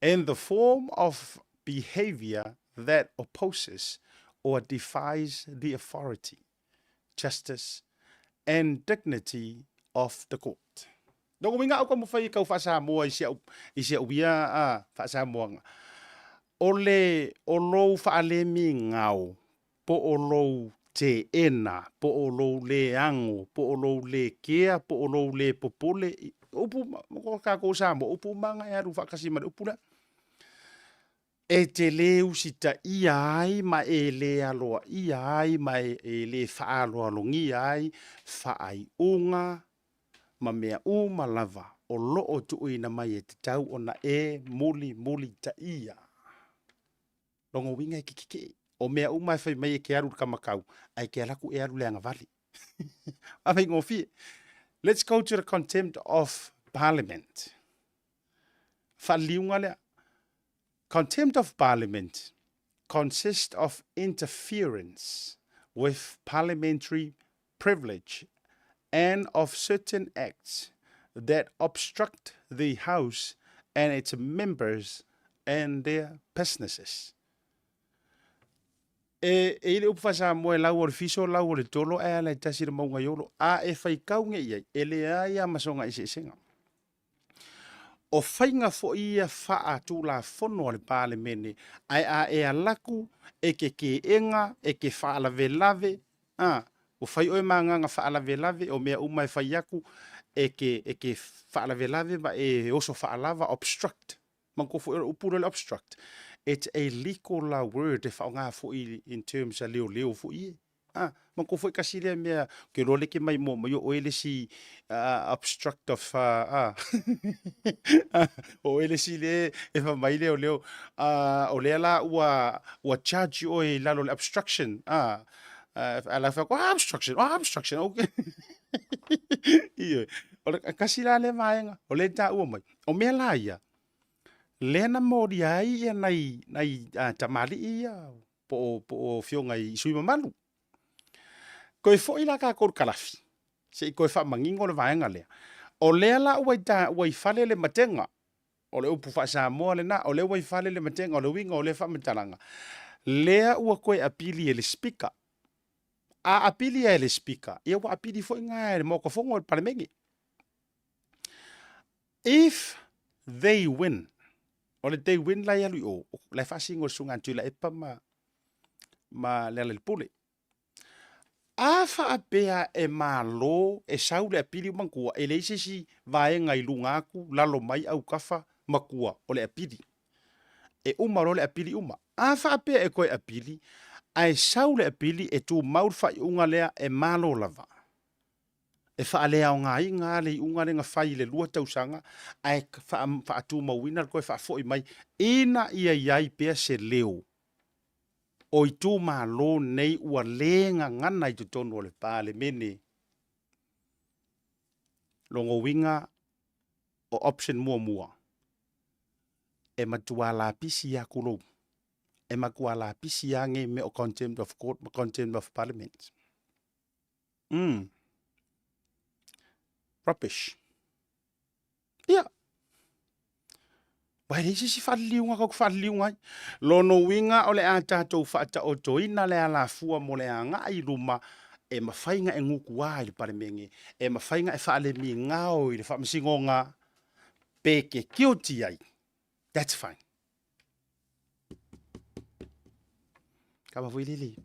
in the form of behavior that opposes or defies the authority, justice and dignity of the court. Lona uiga au taumafai e tau faa-Samoa i si au, i si au ia a, faa-Samoaga. O le, o lou faalemigao po o lou teena, po o lou le ago, po o lou le kea, po o lou le popole, upu o tatou Samoa, upu uma na e alu faatasi ma le upu lea. E te lē usitaia ai ma e lē aloaia ai ma e lē faaaloalogia ai faaiuga ma mea uma lava o lo o tuuina mai e tatau ona e mulimulitaia. Lona uiga e te tetee. O mea uma e fai mai e te alu i le kamakau, ae e te alu atu e alu i le agavale. A faigofie. Let's go to the contempt of parliament. Faaliliuga lea. Contempt of parliament consists of interference with parliamentary privilege and of certain acts that obstruct the House and its members and their businesses. E, e i le upu faa-Samoa e lau o le fiso, lau o le tolo, ae ala e tasi le mauga i olo. A e faitau nei i ai, e leai lava ma sona eseesega. O faiga foi ia faa-Tulafono a le Palemene, ae a e alu atu e te teena, e te faalavelave, a, ua fai oe ma agaga faalavelave, o mea uma e fai atu, e te, e te faalavelave ma e oso faalava, obstruct. Manatua foi o le upu lea o le obstruct, it's a legal word e faaaoga foi in terms a leoleo foi ia. A, manatua foi tasi lea mea, ou te iloa lea e te maimoa mai o oe le isi obstruct of, a, o oe le isi lea e fai mai leoleo, o lea la ua, ua charge oe i lalo o le obstruction, a, a la fai atu, ah, obstruction, ah, obstruction, okay. Ioe, o le tasi la lea vaega, o lea e taua mai. O mea la ia, lea na molia ai ia nai, nai tamalii ia, po o, po o afioga i sui mamalu. Toe foi la tatou i le kalafi, se i toe faamanino le vaega lea. O lea la ua i, ta, ua i fale le matega, o le upu faa-Samoa lena, o lea ua i fale le matega, o le uiga o lea faamatalaga, lea ua toe apili e le Speaker. A apilia e le Speaker, ia ua apili foi na e le Maota Fono e le Palemene. If they win, o le they win la e alu i o, la e faasino e le Susuga ia Tuilaepa ma, ma Lealailepule. A faapea e malo e sau le apili manatua, e leai se isi vaega i luga atu, lalo mai, autafa ma tua o le apili. E uma loa le apili uma. A faapea e toe apili, ae sau le apili e tumau le faaiuga lea e malo lava. E faaleaogaina lava le iuga lea na fai i le 2 tausaga ae faatumauina le toe faafoi mai ina ia i ai pea se leo o itumalo nei ua le gagana i totonu o le Palemene. Lona uiga o option muamua, e matua lapisi lava tulou, e matua lapisi lava nei mea o contempt of court ma contempt of parliament. Umm. Rubbish. Ia. Aua e leai se isi faaliliuga tatou te faaliliuga ai. Lona uiga o le a tatou faataotoina le alafua mo le agai i luma e mafai ona e gutua i le Palemene, e mafai ona e faalemigao i le Faamasinoga pe te guilty ai. That's fine. Kava foi lele,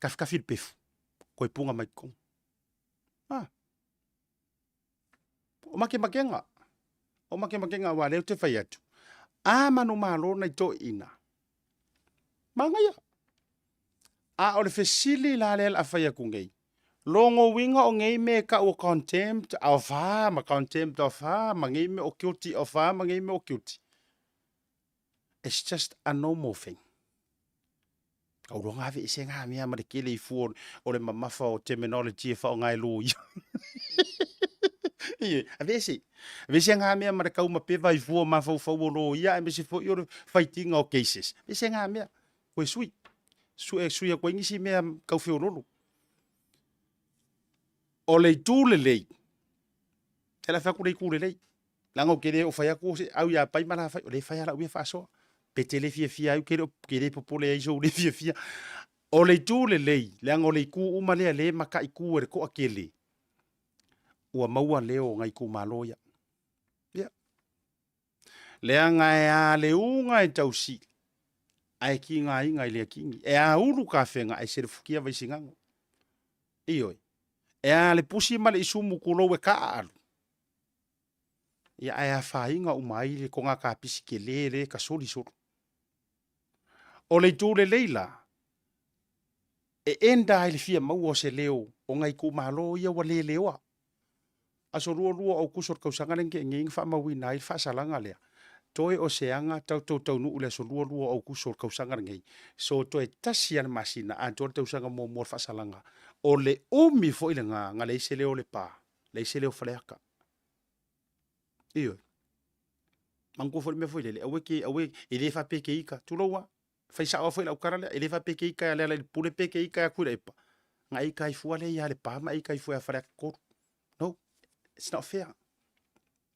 kafikafi le pefu. Koe punga mai totonu. Ah. O makemakega. O makemakega aua lea ou te fai atu. A manumalo nai toeaiina. Manaia. A o le fesili la lea o le a fai atu nei. Logo uiga o nei mea e tau o contempt of a ma contempt of a ma nei mea o guilty of a ma nei mea o guilty. It's just a normal thing. Ka uloga aveese ngā mea ma le kele i fua o le mamafa o terminology e whaonga e lōia. Ie, aveese. Aveese ngā mea ma le kaumapeva i fua o mafaufau o lōia, aemaise foi o le faitinga o cases. Aveese ngā mea. Koe sui. Sui, sui atu ai nisi mea tau feololo. O le itu lelei, e la fai atu le itu lelei. Leaga ou te le oo fai atu se au ia Pai ma la fai, o lea e fai lava lau ia faasoa. Pe te le fiafia ai, ou te le, ke le popole ai i sou le fiafia. O le itu lelei, leaga o le itu uma lea lea e mataitu e le toatele, ua maua leo o nai itumalo ia. Ia. Leaga e a le uga e tausi, ae tigaina i le akini. E a ulu tafega ae selefutia Vaisigano. Ioe. E a le pusi ma le isumu tulou e taaalu, Ia ae afaina uma ai le toga kapisi tele lea e tasolisoli. O le itu lelei la, e enda ai le fia maua o se leo o ngai itumalo ia ua le leoa. Aso 22 o Aukuso o le tausaga lea na tea nei na faamauina ai le faasalaga lea, toe o se aga tatou taunuu i le aso 22 o Aukuso o le tausaga lenei, so toe tasi lava le masina atoa le tausaga muamua o le faasalaga. O le umi foi lena na leai se leo o Lepa, leai se leo o Faleata. Ioe. Manatua foi le mea foi lele, aua e te, aua e, e le faapea e te ita, tulou lava, fai sao lava foi lau tala lea, e le faapea e te ita e ala i le pule pe e te ita e Tuilaepa, na e ita ai fua lea ia Lepa ma e ita ai fua ia Faleata 3. No, it's not fair.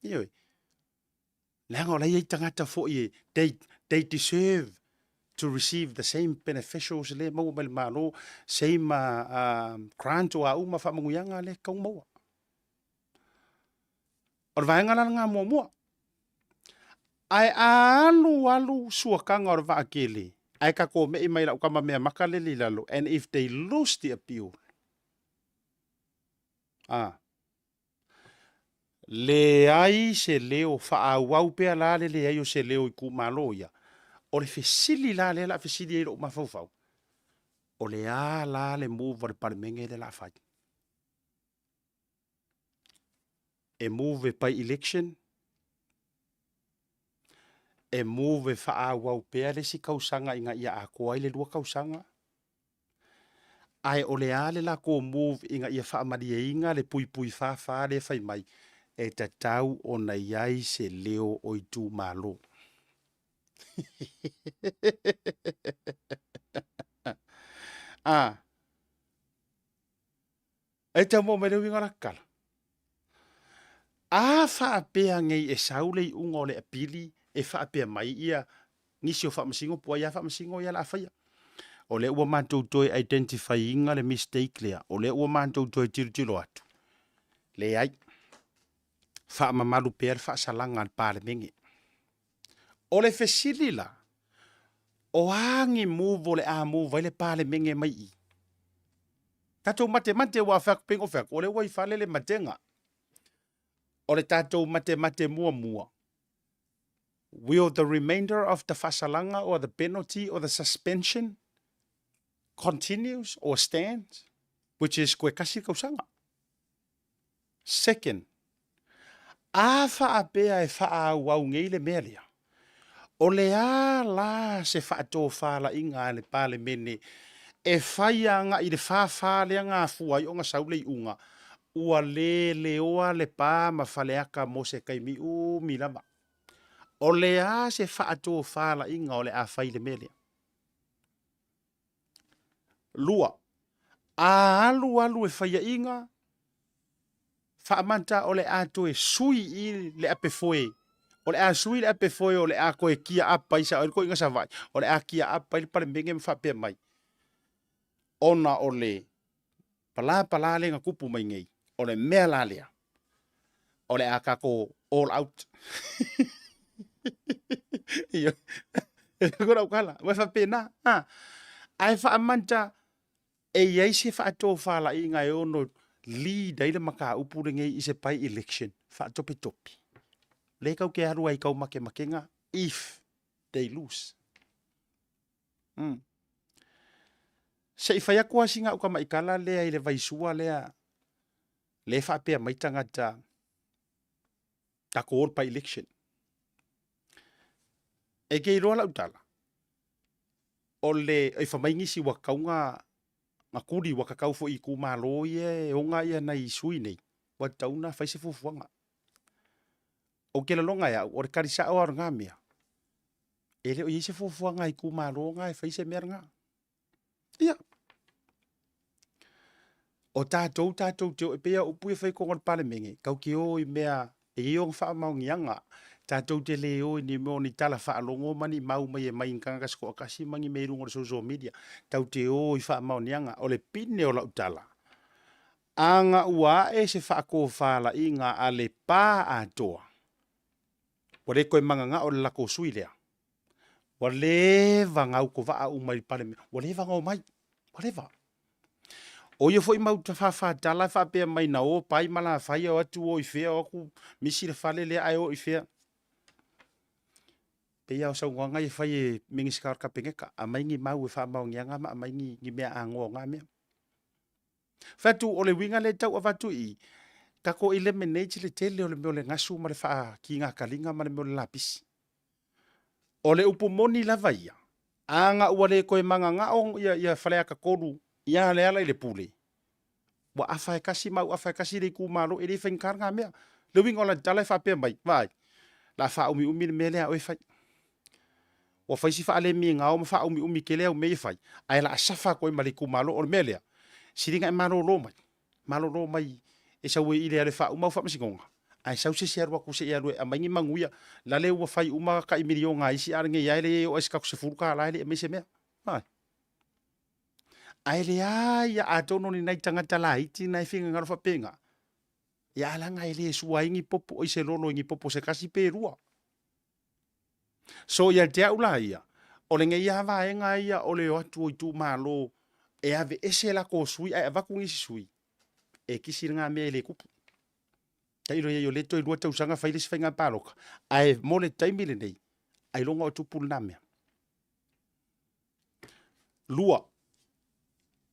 Ioe. Leaga o la e i ai tagata foi e, they, they deserve to receive the same beneficials lea e maua mai le Malo, same grant o a uma faamanuiaga lea e tatau ona maua. O le vaega la lena muamua. Ae a alu alu suakaga o le vaatele, ae tatou mei mai lau tama mea maka lele i lalo, and if they lose the appeal, a, leai se leo, faaauau pea la le leai o se leo i itumalo ia. O le fesili la lea o le a fesili ai lou mafaufau, o le a la le move a le Palemene lea o le a fai? E move e by election, e move e faaauau pea le isi tausaga ina ia atoa ai le 2 tausaga, ae o le a le latou move ina ia faamalieina le puipui 44 lea e fai mai, e tatau ona i ai se leo o itumalo. Ah. E tau maua mai le uiga o la tala. A faapea nei e sau le iuga o le apili e faapea mai ia nisi o faamasino po o ai lava faamasino ia o le a faia. O lea ua matou toe identify ina le mistake lea, o lea ua matou toe tilotilo atu, leai, faamamalu pea le faasalaga a le Palemene. O le fesili la, o a ni move o le a move ai le Palemene mai i i? Tatou matemate aua a fai atu pei ona ou fai atu, o lea ua i fale le matega. O le tatou matemate muamua, will the remainder of the faasalaga or the penalty or the suspension continues or stands, which is koe tasi le tausaga. Second, a faapea e faaauau nei le mea lea, o le a la se faatofalaiga a le Palemene e fai agai i le 44 lea na afua ai ona sau le iuga, ua le leoa Lepa ma Faleata mo se taimi umi lava. O le a se faatofalaiga o le a fai i le mea lea? 2, a alu alu e faiaina, faamata o le a toe sui i le apefoe, o le a sui le apefoe o le a toe kiaapa ai sao ai le toeaina Savaii, o le a kiaapa ai le Palemene ma faapea mai, ona o le palapala lea na tupu mai nei, o le mea la lea, o le a tatou all out. Ioe, ko lau tala, ua faapena. Ha. Ae faamanta e i ai se faatofalaiga e ono lead ai le mataupu lenei i se by election faatopetope. Lea tatou te alu ai i taumakemakega if they lose. Mm. Se i fai atu lava sina au tamaitala lea i le vaisua lea, lea e faapea mai tagata, tatou o i le by-election. E te iloa lau tala, o le, e fai mai nisi ua tatau na tuli, ua tatau foi i itumalo ia e ona nai sui nei, ua tatau ona fai se fuafuaga. Ou te lagona e au, o le tali sao lava o lena mea, e le o i ai se fuafuaga a itumalo na e fai se mea lena. Ia. O tatou, tatou te o, e pei lava o upu ia e fai i totonu o le Palemene, tatou te o i mea e i ai ona faamaoniaga. Tatou te le o i ni mea o ni tala faalogo ma ni mau mai e aumai i ni tagata se toatasi ma ni mea i luga o le social media. Tatou te o i faamaoniaga. O le pine o lau tala, ana ua ae se faatofalaiga a le pa atoa, Ua le toe mananao le latou sui lea. Ua leva na autovaa uma i le Palemene. Ua leva na omai. Ua leva. O ia foi mau faafatala e faapea mai na o pai ma lafai o atu o i fea o atu misi le fale lea ae o i fea. Pei lava o saunoaga ia e fai e Minisita o le Kapeneta, aumai ni mau e faamaoniaga ma aumai ni mea anoa o na mea. Fai atu o le uiga lea e tau avatu i i, tatou eliminate le tele o le mea o le gasu ma le faakigataliga ma le mea o le lapisi. O le upu moni lava ia, ana ua le toe mananao ia Faleata 3 ia Lealailepule, ua afa e tasi ma auafa e tasi le itumalo, e le faigata lena mea. Le uiga o lana tala e faapea mai, vaai, o le a faaumiumi le mea lea a oe e fai. Ua fai si faalemigao ma faaumiumi tele au mea ia e fai, ae o le a safa atu ai ma le itumalo. O le mea lea, sili ona e malolo mai, malolo mai e sau i le alu e faauma au faamasinoga, ae sau se isi e alu atu se i alu e aumai ni manuia. Lale ua fai uma tai miliona a isi, a o lenei lava e le oo lava i se tatou $10 e le i aumaia se mea. Ae leai lava, atonu o ni nai tagata laiti na e finagalo faapena, ia ae leaga e le sua ai ni popo, se lolo i ni popo se tasi pe lua. So ia te au la ia, o lenei lava vaega ia o le o atu o itumalo e aveese latou sui ae avatu nisi sui, e kisi lena mea e le tupu. Tailo i ai o lea toe lua tausaga fai le isi faiga palota, ae mo le taimi lenei, ailoga o tupu lena mea. Lua,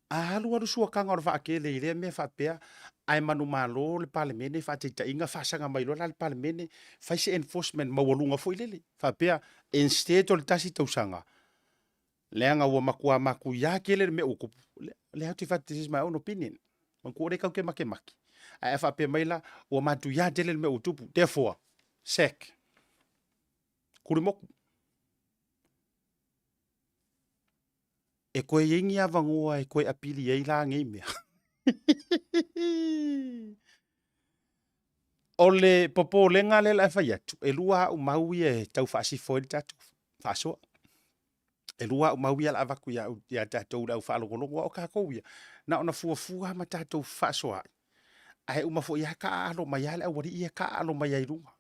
a alu alu suataga o le vaatele i lea mea faapea ae manumalo le Palemene, faataitaiga, faasaga mai loa la le Palemene, fai se enforcement maualuga foi lele, faapea, instead o le tasi tausaga, leaga ua matua matuia tele le mea ua tupu, o lea ou te fai atu this is my own opinion, manatua o lea tatou te matemate, ae a faapea mai la ua matuia tele le mea ua tupu, therefore, sack, kuli motu. E toe i ai ni avanoa e toe apili ai la nei mea? O le popolega lea o le a fai atu, e lua au mau ia e tau faasifo ai le tatou faasoa. E lua au mau ia o le a avatu ia tatou le au faalogologo, aua o tatou ia, na ona fuafua lava ma tatou fefaasoaai, ae uma foi lava taaalo mai lava le aualii ia e taaalo mai lava i luga.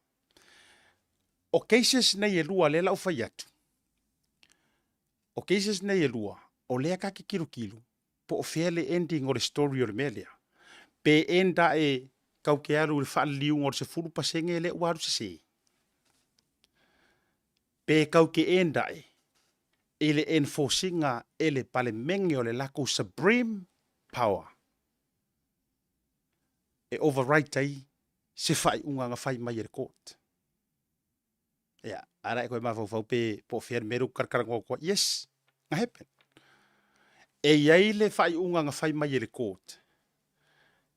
O cases nei e lua lea o le a ou fai atu, O cases nei e lua, o lea ta te tilotilo po o fea le ending o le story o le mea lea. Pe end ae tatou te alu i le faaliliuga o le 10% lea ua alu sese, pe tatou te end ae i le enforce ina e le Palemene o le latou supreme power e overwrite ai se faaiuga na fai mai e le court. Ia, a la e toe mafaufau pe po o fea le mea lea ou te talatalanoa atu ai. Yes, na happen. E i ai le faaiuga na fai mai e le court,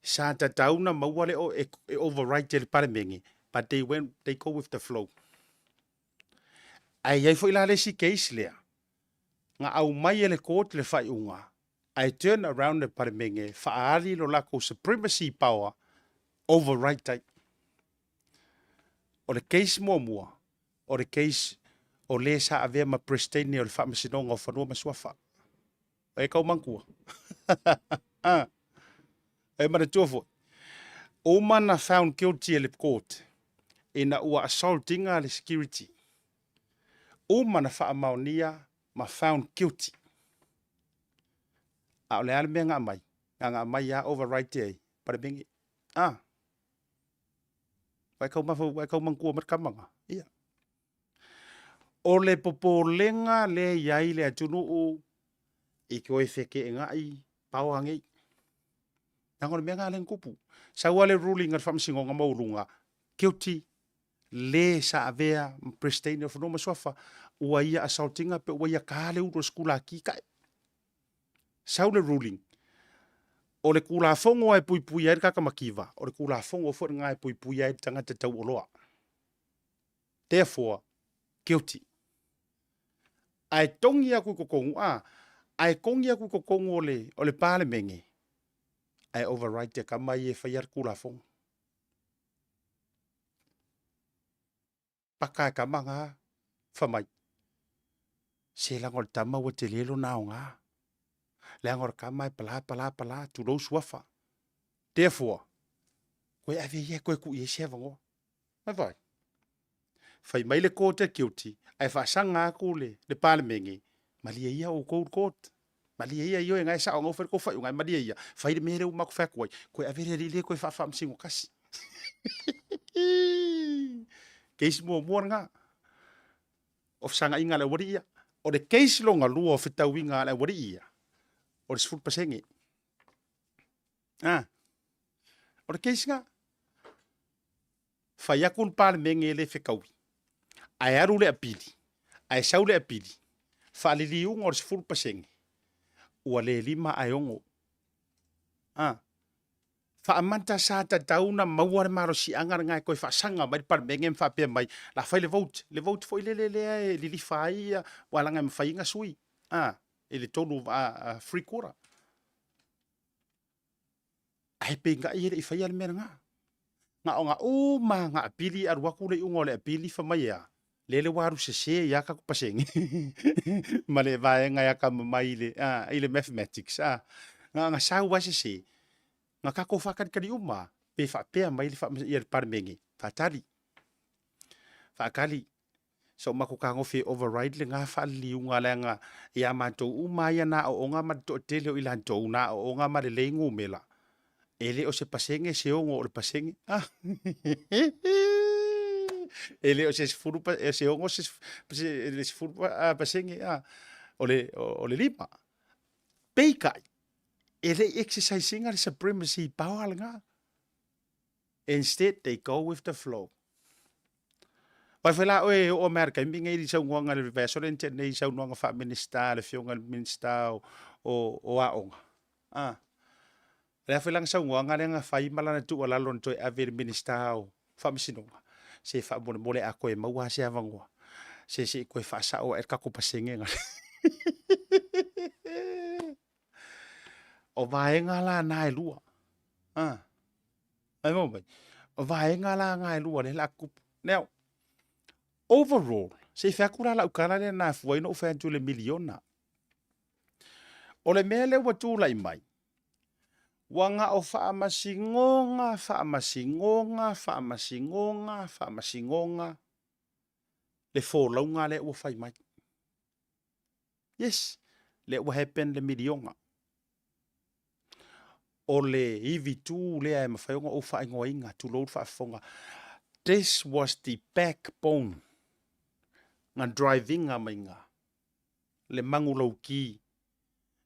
sa tatau na maua le e override e le Palemene, but they went, they go with the flow. Ae i ai foi la le isi case lea, na aumai e le court le faaiuga, ae turn around le Palemene, faaali lo latou supremacy power, override ai. O le case muamua, o le case o le sa avea ma Peresetene o le Faamasinoga o Fanua ma Suafa. O e kau manatua? O e manatua foi? Uma na found guilty e le court ina ua assault ina le security. Uma na faamaonia ma found guilty. A o le a le mea na aumai? Na aumai lava override ai Palemene. Ah. Ua e tau mafau, ua e tau manatua mai le tama lena. Ia. O le popolega lea e i ai le atunuu i toe feteenai paoa nei. Leaga o le mea lena lea na tupu. Sau lava le ruling a le Faamasinoga Maualuga, guilty le sa avea ma Peresetene o Fanua ma Suafa, ua ia assault ina pe ua ia ta le ulu o le sikulaki tae. Sau le ruling, o le Tulafono lava e puipuia ai le tagata mativa, o le Tulafono foi lena e puipuia ai le tagata tauoloa. Therefore, guilty. Ae togi atu i totonu, a, ae togi atu i totonu o le, o le Palemene, ae override e tama ia e faia le Tulafono. Paka e tama na, fa mai, se leaga o le tama ua tele lona aoga. Leaga o le tama e pala pala pala, tulou suafa. Therefore, koe ave ia e toe tuu i ai se avanoa. Mai vaai. Fai mai le court e guilty, ae faasaga atu le, le Palemene, malie ia outou le court. Malie ia ioe na e sao na ua fai le tou faaiuga, ae malie ia, fai le mea lea ua matou fai atu ai, koe ave le alii lea e toe faafaamasino tasi. Case muamua lena. O fesagaiga a le aualii ia. O le case lona lua o fetauiga a le aualii ia, o le 10%. A, o le case lena. Fai atu le Palemene e le fetaui, ae alu le apili, ae sau le apili, faaliliuga o le 10%, ua le 5 ae 6. A, faamata sa tatau ona maua le malosiaga lena e toe faasaga mai le Palemene ma faapea mai, o le a fai le vote, le vote foi lele lea e lilifa ai aua leaga e mafai ai ona sui a, i le 3/4. Ae peitai e le i faia le mea lena. Na ona uma lava ona apili alu atu le iuga o le apili fai mai e a? Lele ua alu sese ai lava tatou pasene ma le vaega e atamamai i le mathematics a. Na ona sau lava sese, na tatou faatalitali uma lava pe faapea mai le Palemene, faatali, faatali se i o matou fetagofi e override lena faaliliuga leaga ia matou uma lava ia na aooga ma le toatele o i latou na aooga ma lelei numera, e le o se pasene se 6 o le pasene. E le o se 6 le 10%, o le 5. Peitai, e le i exercise ina le supremacy power lena. Instead they go with the flow. Aua foi la oe e oo mai lava i le taimi lenei i le saunoaga i le vaiaso lea na tea nei i saunoaga faa-Minisita a le Afioga i le Minisita o Aoga, a, o le a foi lana saunoaga lea na fai ma lana tuualalo na toe ave i le Minisita o Faamasinoga, se faamolemole a toe maua lava se avanoa, se se i toe faasao ae le tatou pasene lena. O vaega la na e lua, mai, o vaega la na e lua lea o le a tutupu. Now, overall, se i fai atu la lau tala lea na afua ai ona ou fai atu i le miliona. O le mea lea ua tulai mai, ua na o faamasinoga, faamasinoga, faamasinoga, faamasinoga le folauga lea ua fai mai. Yes, lea ua happen le miliona. O le ivitu lea e mafai ona ou faaigoaina, tulou le faafofoga, this was the backbone na drive ina maiga le manulauti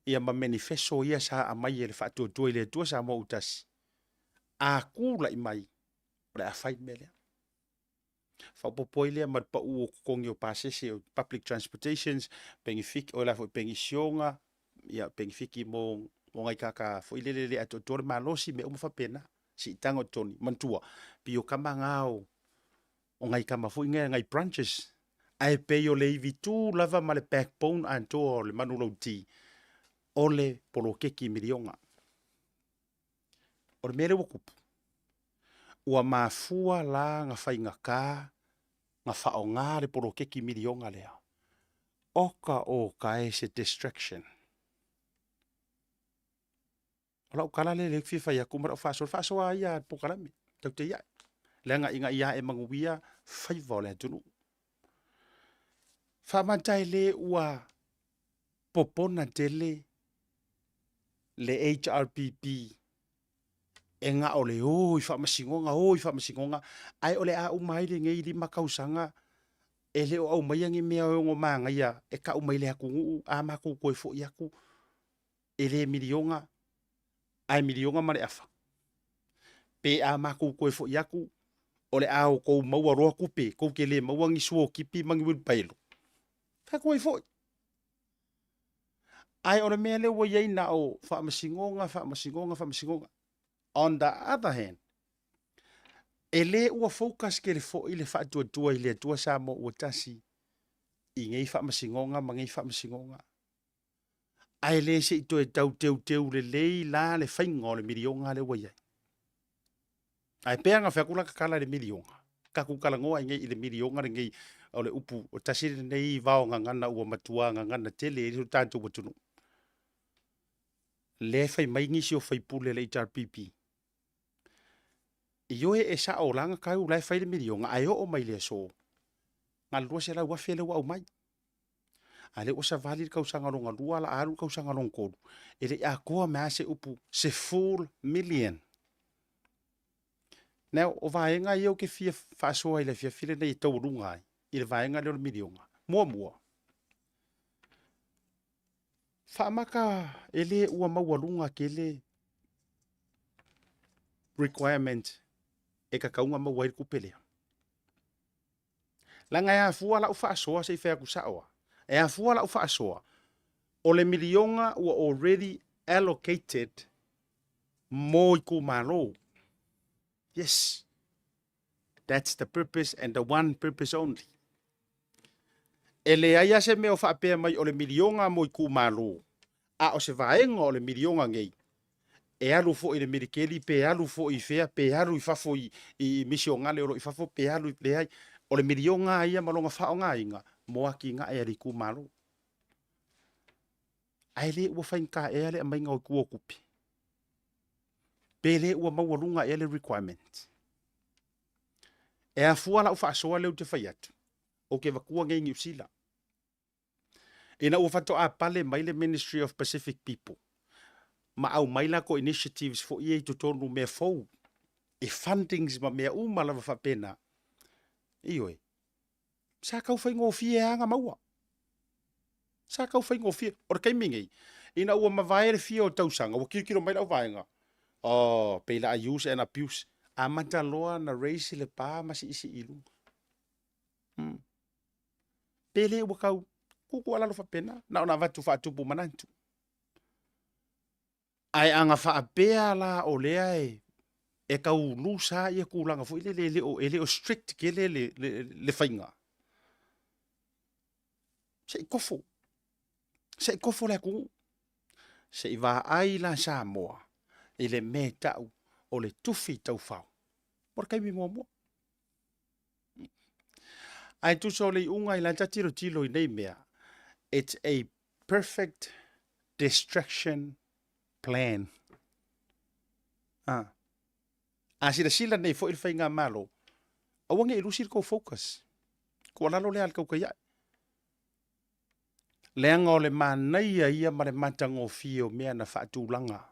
ia ma menifeso ia sa aumai e le Faatuatua i le Atua Samoa ua Tasi, a tulai mai, o le a fai le mea lea. Faaopoopo ai lea ma le pau o totogi o pasese o public transportations, penefiti, o le a foi penisiona, ia penefiti mo nai tagata foi lele e le atoatoa le malosi, mea uma faapena, siitaga o totogi. Manatua, pei o tama na o nai tama foi nei nai branches, ae pei o le ivitu lava ma le backbone atoa o le manulauti, o le poloketi miliona. O le mea lea ua tupu, ua mafua la ona faigata ona faaaoga le poloketi miliona lea, oka oka e se distraction. O lau tala lea ou te fia fai atu ma lau faasoa, le faasoa lava ia a le polokalame, tatou te iai, leaga ina ia ae manuia faiva o le atunuu. Faamata e le ua popona tele le HRPP e na o le o i faamasinoga, o i faamasinoga, ae o le a uma ai lenei 5 tausaga e le o aumaia ni mea e ono manaia e tau mai i le atunuu, a matou toe foi atu e le miliona ae miliona ma le afa. Pe a matou toe foi atu o le a outou maua loa tupe, tou te le maua ni suotipi ma ni uilipaelo. Fai atu ai foi. Ae o le mea lea ua i ai na o faamasinoga, faamasinoga, faamasinoga. On the other hand, e le ua focus tele foi le Faatuatua i le Atua Samoa ua Tasi i nei faamasinoga ma nei faamasinoga. Ae le se i toe tau teuteu lelei la le faiga o le miliona lea ua i ai. Ae pei lava ona fai atu lata tala i le miliona, tatou talanoa ai nei i le miliona lenei, o le upu, o tasi lenei vaogagana ua matua gagana tele ai lo tatou atunuu. Lea e fai mai nisi o faipule a le HRPP, ioe e sao o la na tau o la e fai le miliona, ae oo mai le aso, na o le $200,000 lea ua aumai. A o lea ua savali le tausaga lona lua, o le a alu le tausaga lona tolu, e le i atoa mai lava se upu, se full million. Now, o vaega ia ou te fia faasoa i le afiafi lenei e taualuga ai i le vaega lea o le miliona. Muamua, faamaka e le ua maualuga tele requirement e tatau ona maua ai le tupe lea. Leaga e afua lau faasoa se i fai atu sao lava, e afua lau faasoa, o le miliona ua already allocated mo itumalo. Yes, that's the purpose and the one purpose only. E leai lava se mea o faapea mai o le miliona mo itumalo, a o se vaega o le miliona nei e alu foi i le militeli pe alu foi i fea pe alu i fafo i misionale o lo o i fafo pe alu i, leai. O le miliona lava ia ma lona faaaogaina mo atinae a le itumalo. Ae le ua faigata ea le aumaiga o tua o tupe? Pe le ua maualuga ea le requirement? E afua lau faasoa lea ou te fai atu, ou te avatua nei i Niu Sila. Ina ua faatoa pale mai le Ministry of Pacific People ma aumai latou initiatives foi ia i totonu mea fou, e fundings ma mea uma lava faapena, ioe, sa tau faigofie lava ona maua. Sa tau faigofie. O le taimi nei, ina ua mavae le fia o tausaga, ua tilotilo mai lau vaega, oh, pei la a use and abuse. Amata loa ona raise le pa ma siisii i luga. Pe le ua tau tuutuualalo faapena, na ona avatu faatupu manatu. Ae a na faapea la o lea e tau loose lava ia tulaga foi lele e le o strict tele le faiga, se i tofo, se i tofo le atunuu, se i vaai la Samoa i le mea e tau o le tufi taufao mo le taimi muamua. Ae tusa o le iuga i la ta tilotilo i nei mea, it's a perfect distraction plan. A. A silasila nei foi le faigamalo, aua ne i lusi le tou focus. Tuualalo lea a le tautai ae. Leaga o le manaia ia ma le matagofie o mea na faatulaga,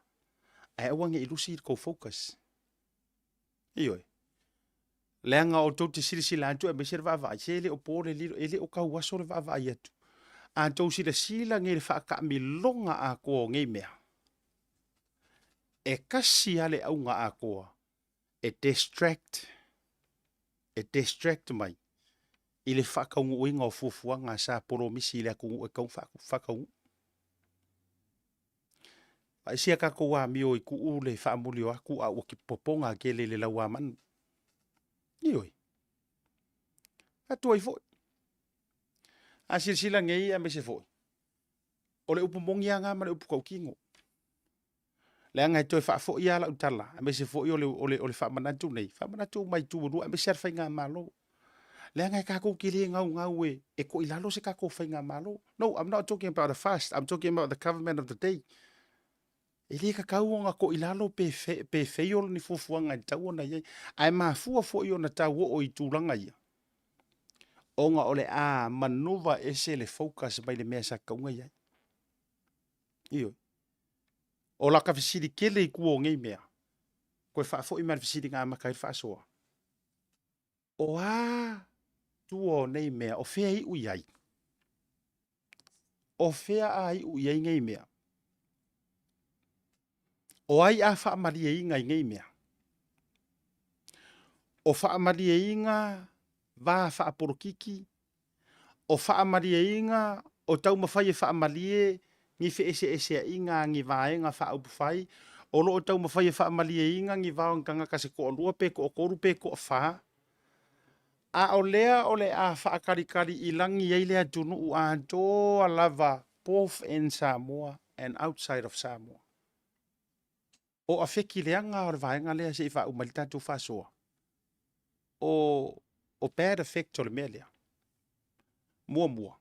ae aua ne i lusi le tou focus. Ioe. Leaga outou te silasila atu aemaise le vaavaai, se e le o po le lilo, e le o tau aso le vaavaai atu. A outou silasila nei i le faataamiloga atoa o nei mea, e tasi lava le auga atoa, e distract, e distract mai i le faataunuuina o fuafuaga sa polomisi i le atunuu e tatau ona faataunuu. Vaai si a tatou amio i tuu le faamuli o atu a ua popoga tele i le lauamanu. Ioe. Atu ai foi. A silasila nei aemaise foi, o le upu moni lava lena ma le upu tautino. Leaga e toe faafoi lava lau tala, aemaise foi o le faamanatu nei, faamanatu uma i itu e lua, aemaise lava le faigamalo. Leaga e tatou te le naunau e toilalo se tatou faigamalo. No, I'm not talking about the fast, I'm talking about the government of the day. E le tatau ona toilalo pe, pe fail ni fuafuaga e tatau ona i ai. Ae mafua foi ona tau oo i tulaga ia, ona o le a manuva ese le focus mai le mea sa tatau ona i ai. Ioe. O laka fesili tele i tua o nei mea, toe faafoi mai le fesili na amata ai le faasoa. O a tua o nei mea, o fea e iu i ai? O fea a iu i ai nei mea? O ai a faamalieina i nei mea? O faamalieina va faapolokiki O faamalieina, o taumafai e faamalie ni feeseeseaiga a ni vaega faaupufai, o lo o taumafai e faamalieina ni vao ni tagata se toalua pe toatolu pe toafa, a o lea o le a faatalitali i lagi ai le atunuu atoa lava both in Samoa and outside of Samoa. O afeki leaga o le vaega lea se i faauma ai le tatou faasoa. O bad effect o le mea lea. Muamua,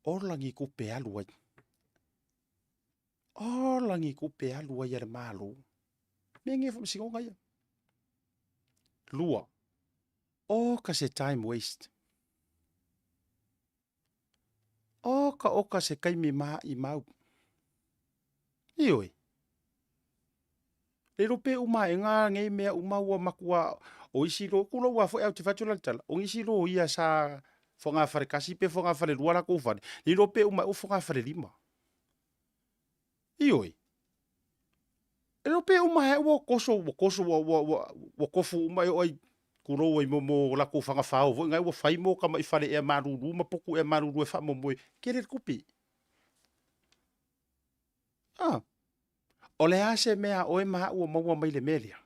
ola ni tupe alu ai. Ola ni tupe alu ai a le Malo. Mea nei faamasinoga ia. Lua, oka se time waste. Oka oka se taimi maʻimau. Ioe. Le iloa pe uma aega nei mea uma ua matua o isi lo, tulou lava foi ae ou te fai atu la le tala, o nisi loia sa Fogafale 1 pe Fogafale 2 lakou fale, le iloa pe uma ea ua Fogafale 5. Ioe. E le iloa pe uma ea ua koso, ua koso, ua, ua, ua, ua kofu uma e oo ai tulou ai mo, mo lakou faga fao foi na ua fai mo tama'i fale ea malulu ma potu ea malulu e faamoemoe, tele le tupe. Ah. O le a se mea a oe ma a'u o maua mai le mea lea?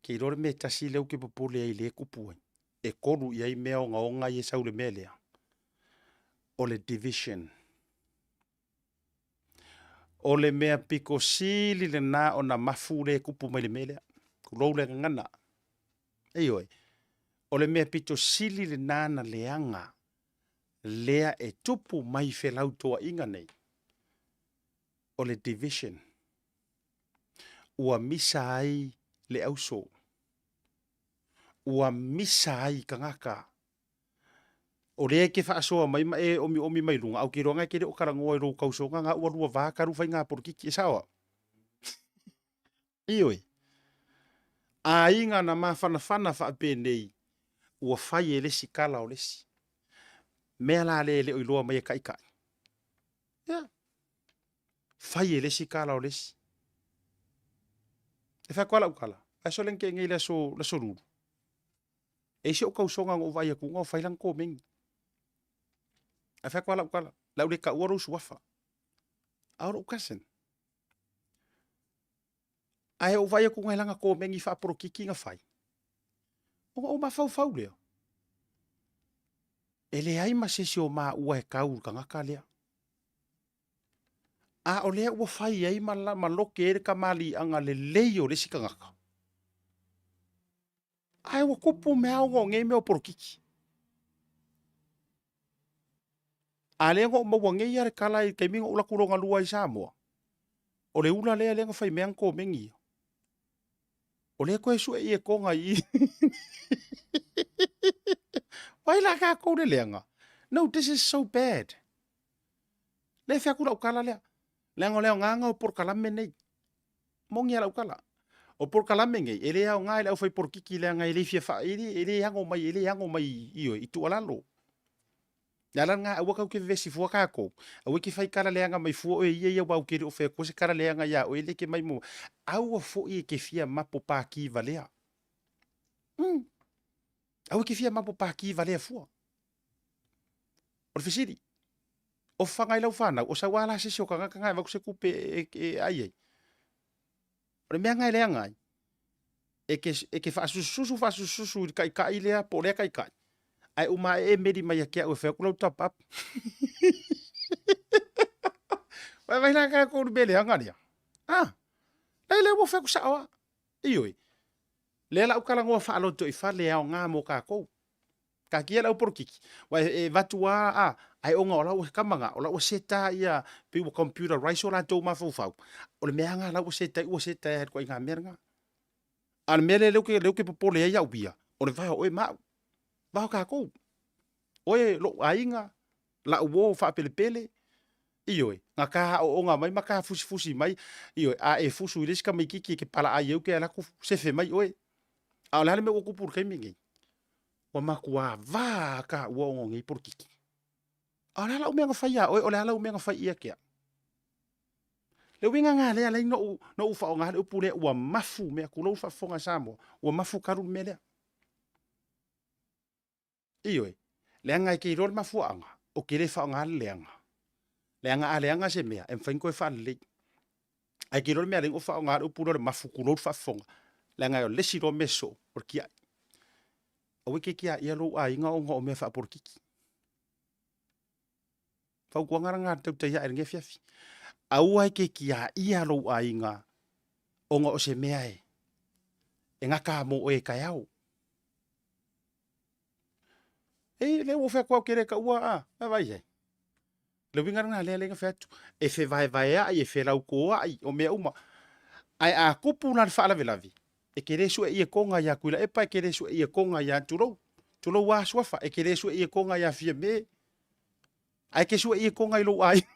Ke iloa le mea e tasi lea ou te popole ai lea e tupu ai, e tolu i ai mea ogaoga ia e sau i le mea lea, o le division. O le mea pito sili lena ona mafu lea e tupu mai le mea lea, tulou le gagana. Ioe, o le mea pito sili lena na leaga lea e tupu mai felautoaʻiga nei, o le division. Ua misa ai le auso, ua misa ai tagata. O lea e te faasoa mai ma e omiomi mai luga, ae ou te iloa na e te le o talanoa i lou tausoga na ua lua va talu faiga polokiki, e sao au? Ioe. Aiga na mafanafana faapenei, ua fai e le isi tala o le isi. Mea la lea e le o iloa mai e taitai. Ia. Fai e le isi tala o le isi. E fai atu lava lau tala, ae sole na tea nei le aso, le aso Lulu. E i ai si ou tausoga na ou vaai atu o fai lana komeni. Ae fai atu lava lau tala, o le a ou le taua lou suafa. A o lou cousin. Ae ou vaai atu i lana komeni faapolokiki na fai, ona ou mafaufau lea, e leai ma se isi o maua e tau i le tagata lea. A o lea ua fai ai ma, ma loke ai le kamaliiaga lelei o le isi tagata. Ae ua tupu mea ona o nei mea o polokiki. A lea na ou maua nei lava le tala i le taimi na ou alu atu lona lua ai i Samoa, o le ula lea lea na fai mea ana komeni ia. O lea toe sue ietoga i i. Vai la tatou le leaga. No, this is so bad. Lea e fai atu lau tala lea. Leaga o le aoga o polokalame nei. Moni a lau tala. O polokalame nei, e le aoga i le aufaipolokiki leaga e le fia faa, e le, e le ano mai, e le ano mai ioe, i tuualalo. Le ala lena, aua tatou te vevesi fua tatou. Aua e te fai tala leaga mai fua oe ia ia aua ou te le o fai atua se tala leaga ia oe lea e te mai mo. Aua foi e te fia mapo pākī valea. Aua e te fia mapo pākī valea fua. O le fesili, o faga i lau fanau, o sau a la se isi o tagata na e avatu se tupe e, e, e ai ai. O le mea na e leaga ai, e ke, e ke faasususu faasususu i le taitai lea po o lea taitai, ae uma ae e meli mai ia te au e fai atu lau top up. Vai vai la tatou i le mea leaga lea. Ah, lea lea ua fai atu sao lava. Ioe. Lea la ou talanoa faalotoifale e aoga mo tatou. Taatia lau polokiki, ua e avatu lava a, ae ona o la ua kama na, o la ua seta ia, pei ua computerize o latou mafaufau, o le mea lava lena la ua seta ai, ua seta ai lava i le ituaiga mea lena. A o le mea lea ou te, lea ou te popole ai au ia, o le va o oe ma au, va o tatou, oe lou aiga, lau uo faapelepele, ioe, na ta aooga mai ma ta fusifusi mai, ioe, a e fusu i le isi tamaititi e te palaai ai ou te alu atu sefe mai oe. A o le a le mea ua tupu i le taimi lenei? Ua matua va taua ona o nei polokiki. A o le a lau mea na fai ia oe, o le a lau mea na fai ia te au? Le uiga lena lea alai na ou faaaoga le upu lea, ua mafu mea, tulou le faafofoga a Samoa, ua mafu talu le mea lea. Ioe, leaga e te iloa le mafuaaga, ou te le faaaoga le leaga. Leaga a leaga se mea, e mafai ona toe faalelei. Ae te iloa le mea e ala ai ona ou faaaoga le upu lea o le mafu, tulou le faafofoga, leaga o le isi loa mea soo, o le tiai. Aua e te tiaia lou aiga ona o mea faapolokiki. Fautuaga lena a le tautai ae i lenei afiafi. Aua e te tiaia lou aiga ona o se mea e gata mo oe taeao. Ei, lea ua ou fai atu au, ou te le taua a, a vaai i ai. Le uiga lena lea na fai atu, e fevaevaeai, e felautoai, o mea uma. Ae a tupu la le faalavelave, e te le sue ietoga ia Tuilaepa, e te le sue ietoga ia tulou, tulou lava Suafa, e te le sue ietoga ia Fiame, ae te sue ietoga i lou aiga.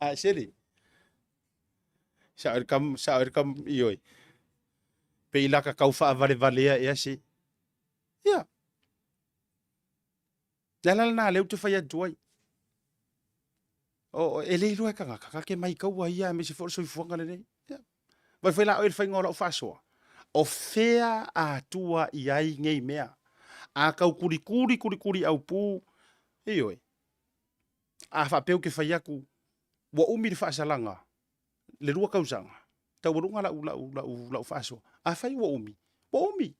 Ae sele. Sao i le kam, sao i le kam, ioe. Pei la ka tau faavalevalea ea se. Ia. Le ala lena lea ou te fai atu ai. O, e le iloa e tagata, ta te maitaua ia aemaise foi o le soifuaga lenei. Ia. Vaai foi la oe i le faiga o lau faasoa. O fea a tua i ai nei mea? A tau kulikuli kulikuli aupu, ioe. A faapea ou te fai atu, ua umi le faasalaga, le 2 tausaga, taualuga lau, lau, lau, lau faasoa. Afai ua umi, ua umi.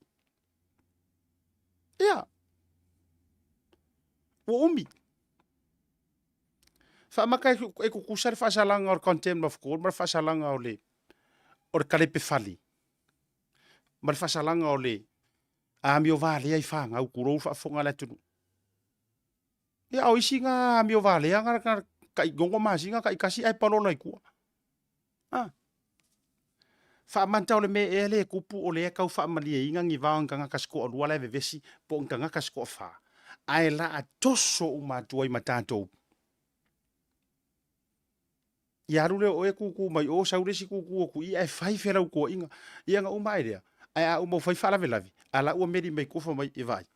Ia. Ua umi. Faamata e tutusa le faasalaga o le contempt of court ma le faasalaga o le o le kalepe fale ma le faasalaga o le amio valea i fanau, tulou le faafofoga a le atunuu. Ia a o isi na amio valea na na tai 6 masina taitasi ae palola i tua. A. Faamata o le mea ea lea e tupu o lea e tau faamalieina ni vao o ni tagata se toalua la e vevesi po o ni tagata se toafa, ae la toso uma atu ai ma tatou. Ia alu lea o oe tutu mai o, sau le isi tutu atu i i ae fai felautoaʻiga. Ia na uma ae lea, ae a uma ua fai faalavelave, a la ua meli mai tua fai mai, e vaai,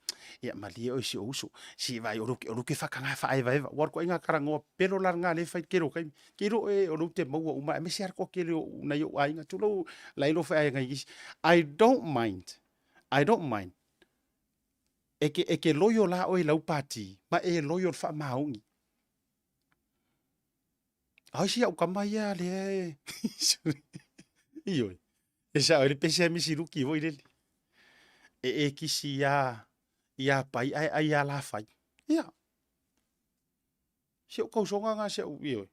ia malie oe i si ou uso, se vaai o lea ou te faataga faaevaeva. Aua o le ituaiga talanoa pelo la lena o lea e fai i le tele o taimi. Ke iloa oe o lea ou te maua uma, aemaise lava le toatele o nai ou aiga, tulou, la e iloa foi aiga i isi. I don't mind, I don't mind e te, e te loio la oe i lau pati ma e loio i le faamaoni. A o isi au tama ia lea e Ioe, e sao ai le pese a Misi Luki foi lele. E e kisi iā, iā pai ae ai iā lafai. Ia. Si ou tausoga na si au, ioe.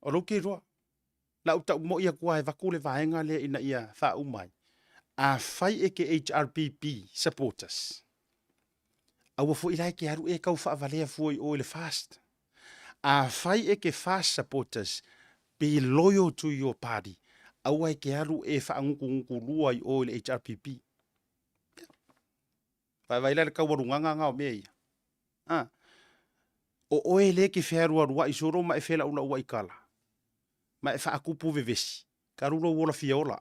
O lou te iloa. La ou tau moi atu lava e avatu le vaega lea ina ia faauma ai. Afai e te HRPP supporters, aua foi la e te alu e tau faavalea fua i o i le fast. Afai e te fast supporters, be loyal to your party. Aua e te alu e faagutugutu lua i o i le HRPP. Ia. Vaevae la le taualugaga na o mea ia. A. O oe lea e te fealualuai solo ma e felaulauai tala, ma e faatupu vevesi, talu lou ola fia ola.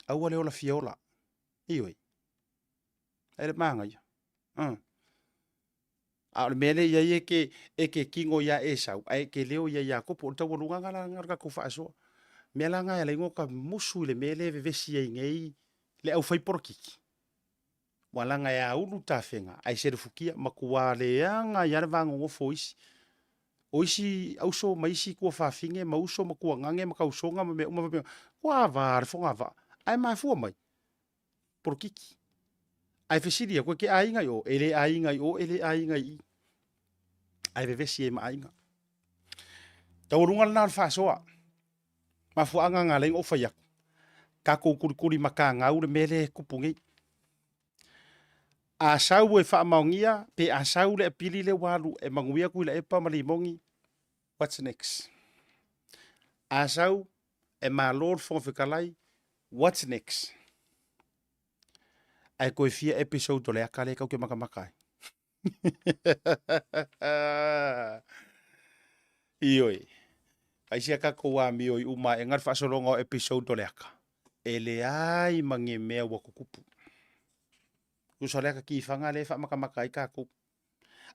Aua le ola fia ola. Ioe. E le manaia. A. A o le mea lea e i ai e te, e te tino iā Esau, ae e te leo ia Iakopo. O le taualugaga la lena o le tatou faasoa. Mea la na e ala ai ona ta musu i le mea lea e vevesi ai nei le aufai polokiki. Ua laga e aulu tafega ae selefukia, matua leaga ai lava le va nonofo o isi. O isi auso ma isi tuafafine ma uso ma tuagane ma tausoga ma mea uma faapena, ua ava le fogavaa ae mafua mai, polokiki. Ae fesili atu, e te aiga i o? E le aiga i o, e le aiga i i. Ae vevesi ai ma aiga. Taualuga lena o le faasoa. Mafuaaga na ala ai ona ou fai atu, tatou kulikuli matagau le mea lea e tupu nei. A sau e faamaonia pe a sau le apili lea ua alu e manuia Tuilaepa ma Limoni, what's next? A sau e malo le Fofoga Fetalai, what's next? Ae toe fia episode o le aka lea tatou te matamata ai. Ioe. Ai sia tatou amio i uma aega le faasologa o episode o le aka. E leai ma ni mea ua tutupu. Tusa o le aka tifaga lea e faamatamata ai tatou.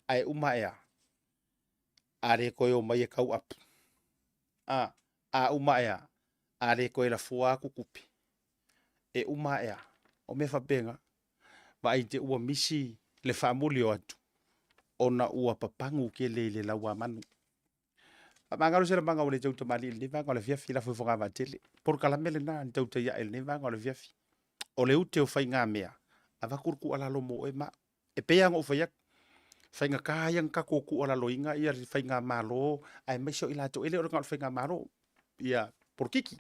Ae uma ae a? A le toe omai e tau apu. A, a uma ae a? A le toe lafoa atu tupe. E uma ae a? O mea faapena. Vaai te ua misi le faamuli o atu ona ua papanu tele i le lauamanu. Faamagalo se lamaga ua le tau tamalii i lenei vaega o le afiafi, lafo i fogavaa tele. Polokalame lena na tautai ae i lenei vaega o le afiafi. O le ute o faigamea, avatu le tuualalo mo oe ma au. E pei lava ona ou fai atu, faigata ia ona tatou tuualaloina ia le faigamalo aemaise o i latou, e le o le na o le faigamalo, ia polokiki.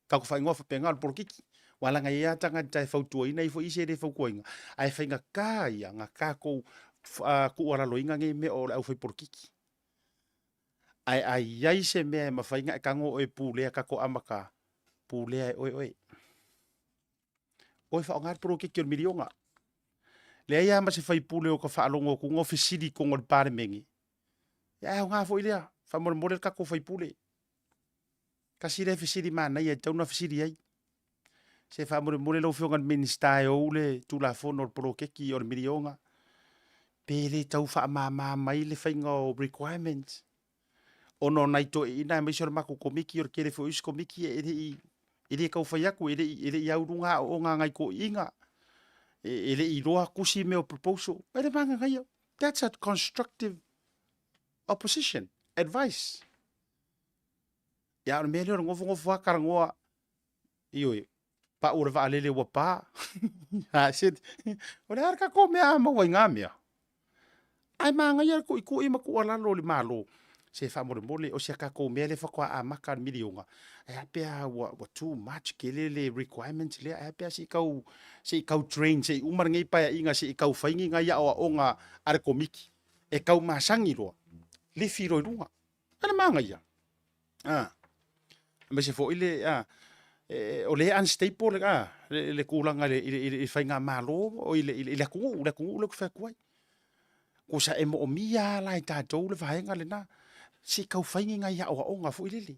Tatou faaigoa faapena o le polokiki. Aua leaga e i ai lava tagata e fautuaina, e i ai foi isi e le fautuaina, ae faigata ia ona tatou tuualaloina nei mea o le aufaipolokiki. Ae a i ai se mea e mafai ona e tago oe e pulea tatou amata, pulea e oe oe. Oe faaaoga le poloketi o le miliona. Leai lava ma se faipule o ka faalogo atu o fesili i totonu o le Palemene. Ia ae aoga foi lea, faamolemole le tatou faipule. Tasi lea fesili manaia e tatau ona fesili ai. Se faamolemole lau Afioga i le Minisita e ou le Tulafono o le poloketi o le miliona. Pe le tau faamama mai le faiga o requirements ona o nai toeaiina aemaise o le matou Komiti, o le tele foi o isi Komiti e le i e le tau fai atu e le i e le i au i luga aoaoga a nai toeaiina, e le i iloa tusi mea o proposal. E le manaia. That's a constructive opposition advice. Ia a o le mea lea o le nofonofo lava talanoa, ioe, pau o le vaalele ua pa. I said, o le a le tatou mea a maua i na mea? Ae manaia le tuitui ma tuualalo i le Malo, se faamolemole o si a tatou mea lea faatoa amata i le miliona, ae a pe a ua too much tele le requirements lea, ae a pe a se i tau, se i tau train se i uma lenei Paeaiga se i tau fai ni nai aoaoga a le Komiti e tau masani loa, lifi loa i luga. O le manaia. A, aemaise foi le, a, e, o lea e unstable le, a, le, le tulaga i le, i le, i le faigamalo, oi le, i le atunuu, le atunuu lea ou te fai atu ai. Tusa e moomia lava la e tatou le vaega lena, se i tau fai ni nai aoaoga foi lele.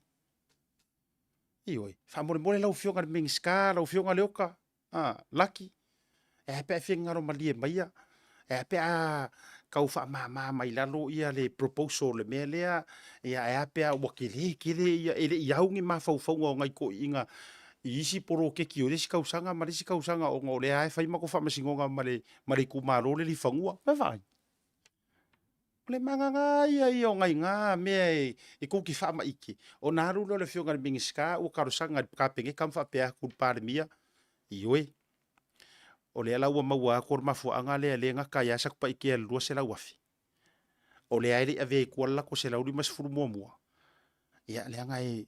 Ioe, faamolemole lau Afioga i le Minisita, lau Afioga Leota, a, Laki, e a pe a e finagalo malie maia, e a pe a tau faamama mai lalo ia le proposal o le mea lea, ia e a pe a ua tele tele ia, e le i au ni mafaufauga o nai toeaiina i isi poloketi o le isi tausaga ma le isi tausaga ona o lea lava e fai matou faamasinoga ma le itumalo lea e i fanua. Vaavaai. O le magaga ia o nai na mea e tou te faamaite, ona alu lea o le Afioga i le Minisita ua talosaga i le Kapeneta ma faapea atu i le Palemia, ioe, o lea la ua maua atu o le mafuaaga lea lea e gata ai lava Satupaitea i le $200,000, o lea lava e le i avea i tua le latou $150 muamua, ia leaga e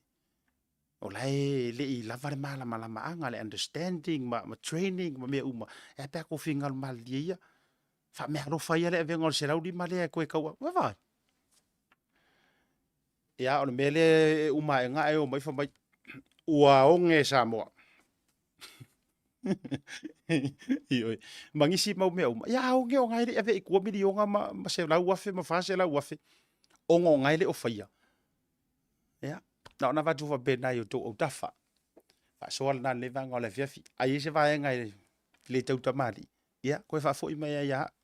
o la e le i lava le malamalamaaga, le understanding ma training ma mea uma, e a pe a outou finagalo malilie ia, faameaalofa ia le avega o le 150 lea e toe tau... Vaai. Ia, o le mea lea e uma ae ae omai fai mai, ua oge Samoa. Ioe, ma nisi mau mea uma. Ia a oge o na e le i avea i tua miliona ma $100,000 ma $400,000 ona o na e le o faia. Ia, na ona avatu faapena i outou autafa. Faasoa lena i lenei vaega o le afiafi. A i ai se vaega e le tautamalii, ia toe faafoi mai lava ia au.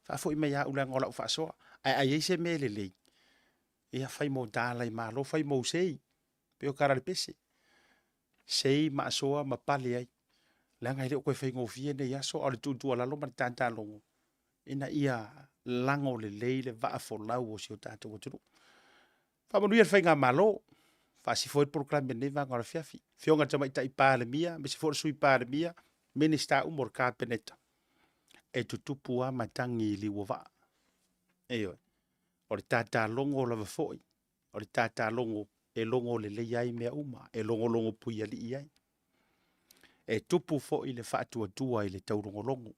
Faafoi mai ia au leaga o lau faasoa. Ae a i ai se mea e lelei, ia fai mou talai malo, fai mou sei, pei o tala a le pese. Sei ma asoa ma pale ai, leaga e le o toe faigofie nei aso, a o le tuutuualalo ma le tatalogo, ina ia lago lelei le vaa folau o si o tatou atunuu. Faamanuia le Faigamalo, faasifo ai le polokalame i lenei vaega o le afiafi. Afioga i le Tamaitai Palemia, aemaise foi o le Sui Palemia, Minisita uma o le Kapeneta, e tutupu lava matagi i liu o vaa. Ioe. O le tatalogo lava foi, o le tatalogo e logo lelei ai mea uma, e logologo puialii ai. E tupu foi le faatuatua i le taulogologo.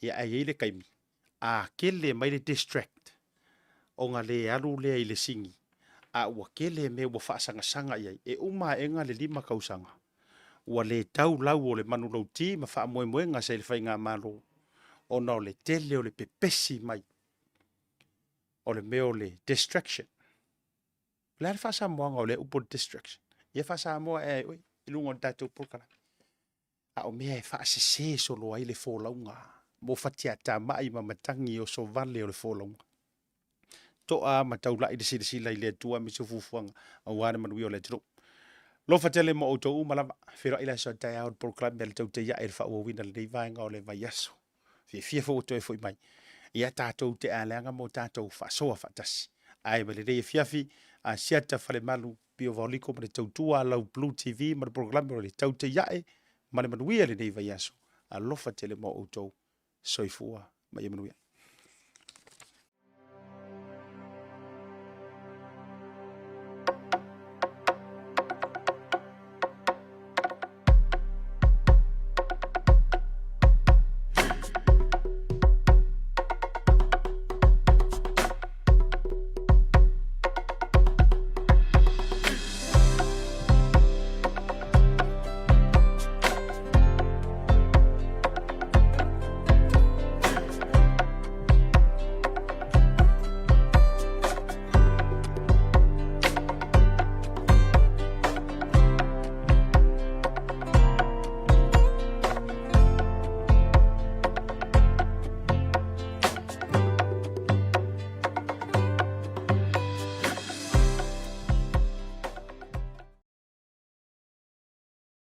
Ia ae i ai le taimi, a tele mai le distract, ona le alu lea i le sini, a ua tele mea ua faasagasaga i ai, e uma aena le 5 tausaga, ua le tau lau o le manulauti ma faamoemoega sa i le faigamalo, ona o le tele o le pepesi mai o le mea o le distraction. O le a le faasamoaga o lea upu o le distraction? Ia faasamoa ea e oe i luga o le tatou polokalame. A o mea e faasese solo ai le folauga mo fatiatamai ma matagi osovale o le folauga. Toa ma taulai le silasila i le Atua aemaise o fuafuaga aua le manuia o le atunuu. Alofa tele mo outou uma lava. Feiloai le aso a taeao i le polokalame a le Tautai Ae i le faaauauina o lenei vaega o le vaiaso. Fiafia foi ua toe foi mai. Ia tatou tea leaga ma o tatou faasoa faatasi. Ae ma lenei afiafi, Asiata Falemalu, Pio Vaoliko ma le tautua a lau Blue TV ma le polokalame o le Tautai Ae ma le manuia i lenei vaiaso. Alofa tele mo outou. Soifua ma ia manuia.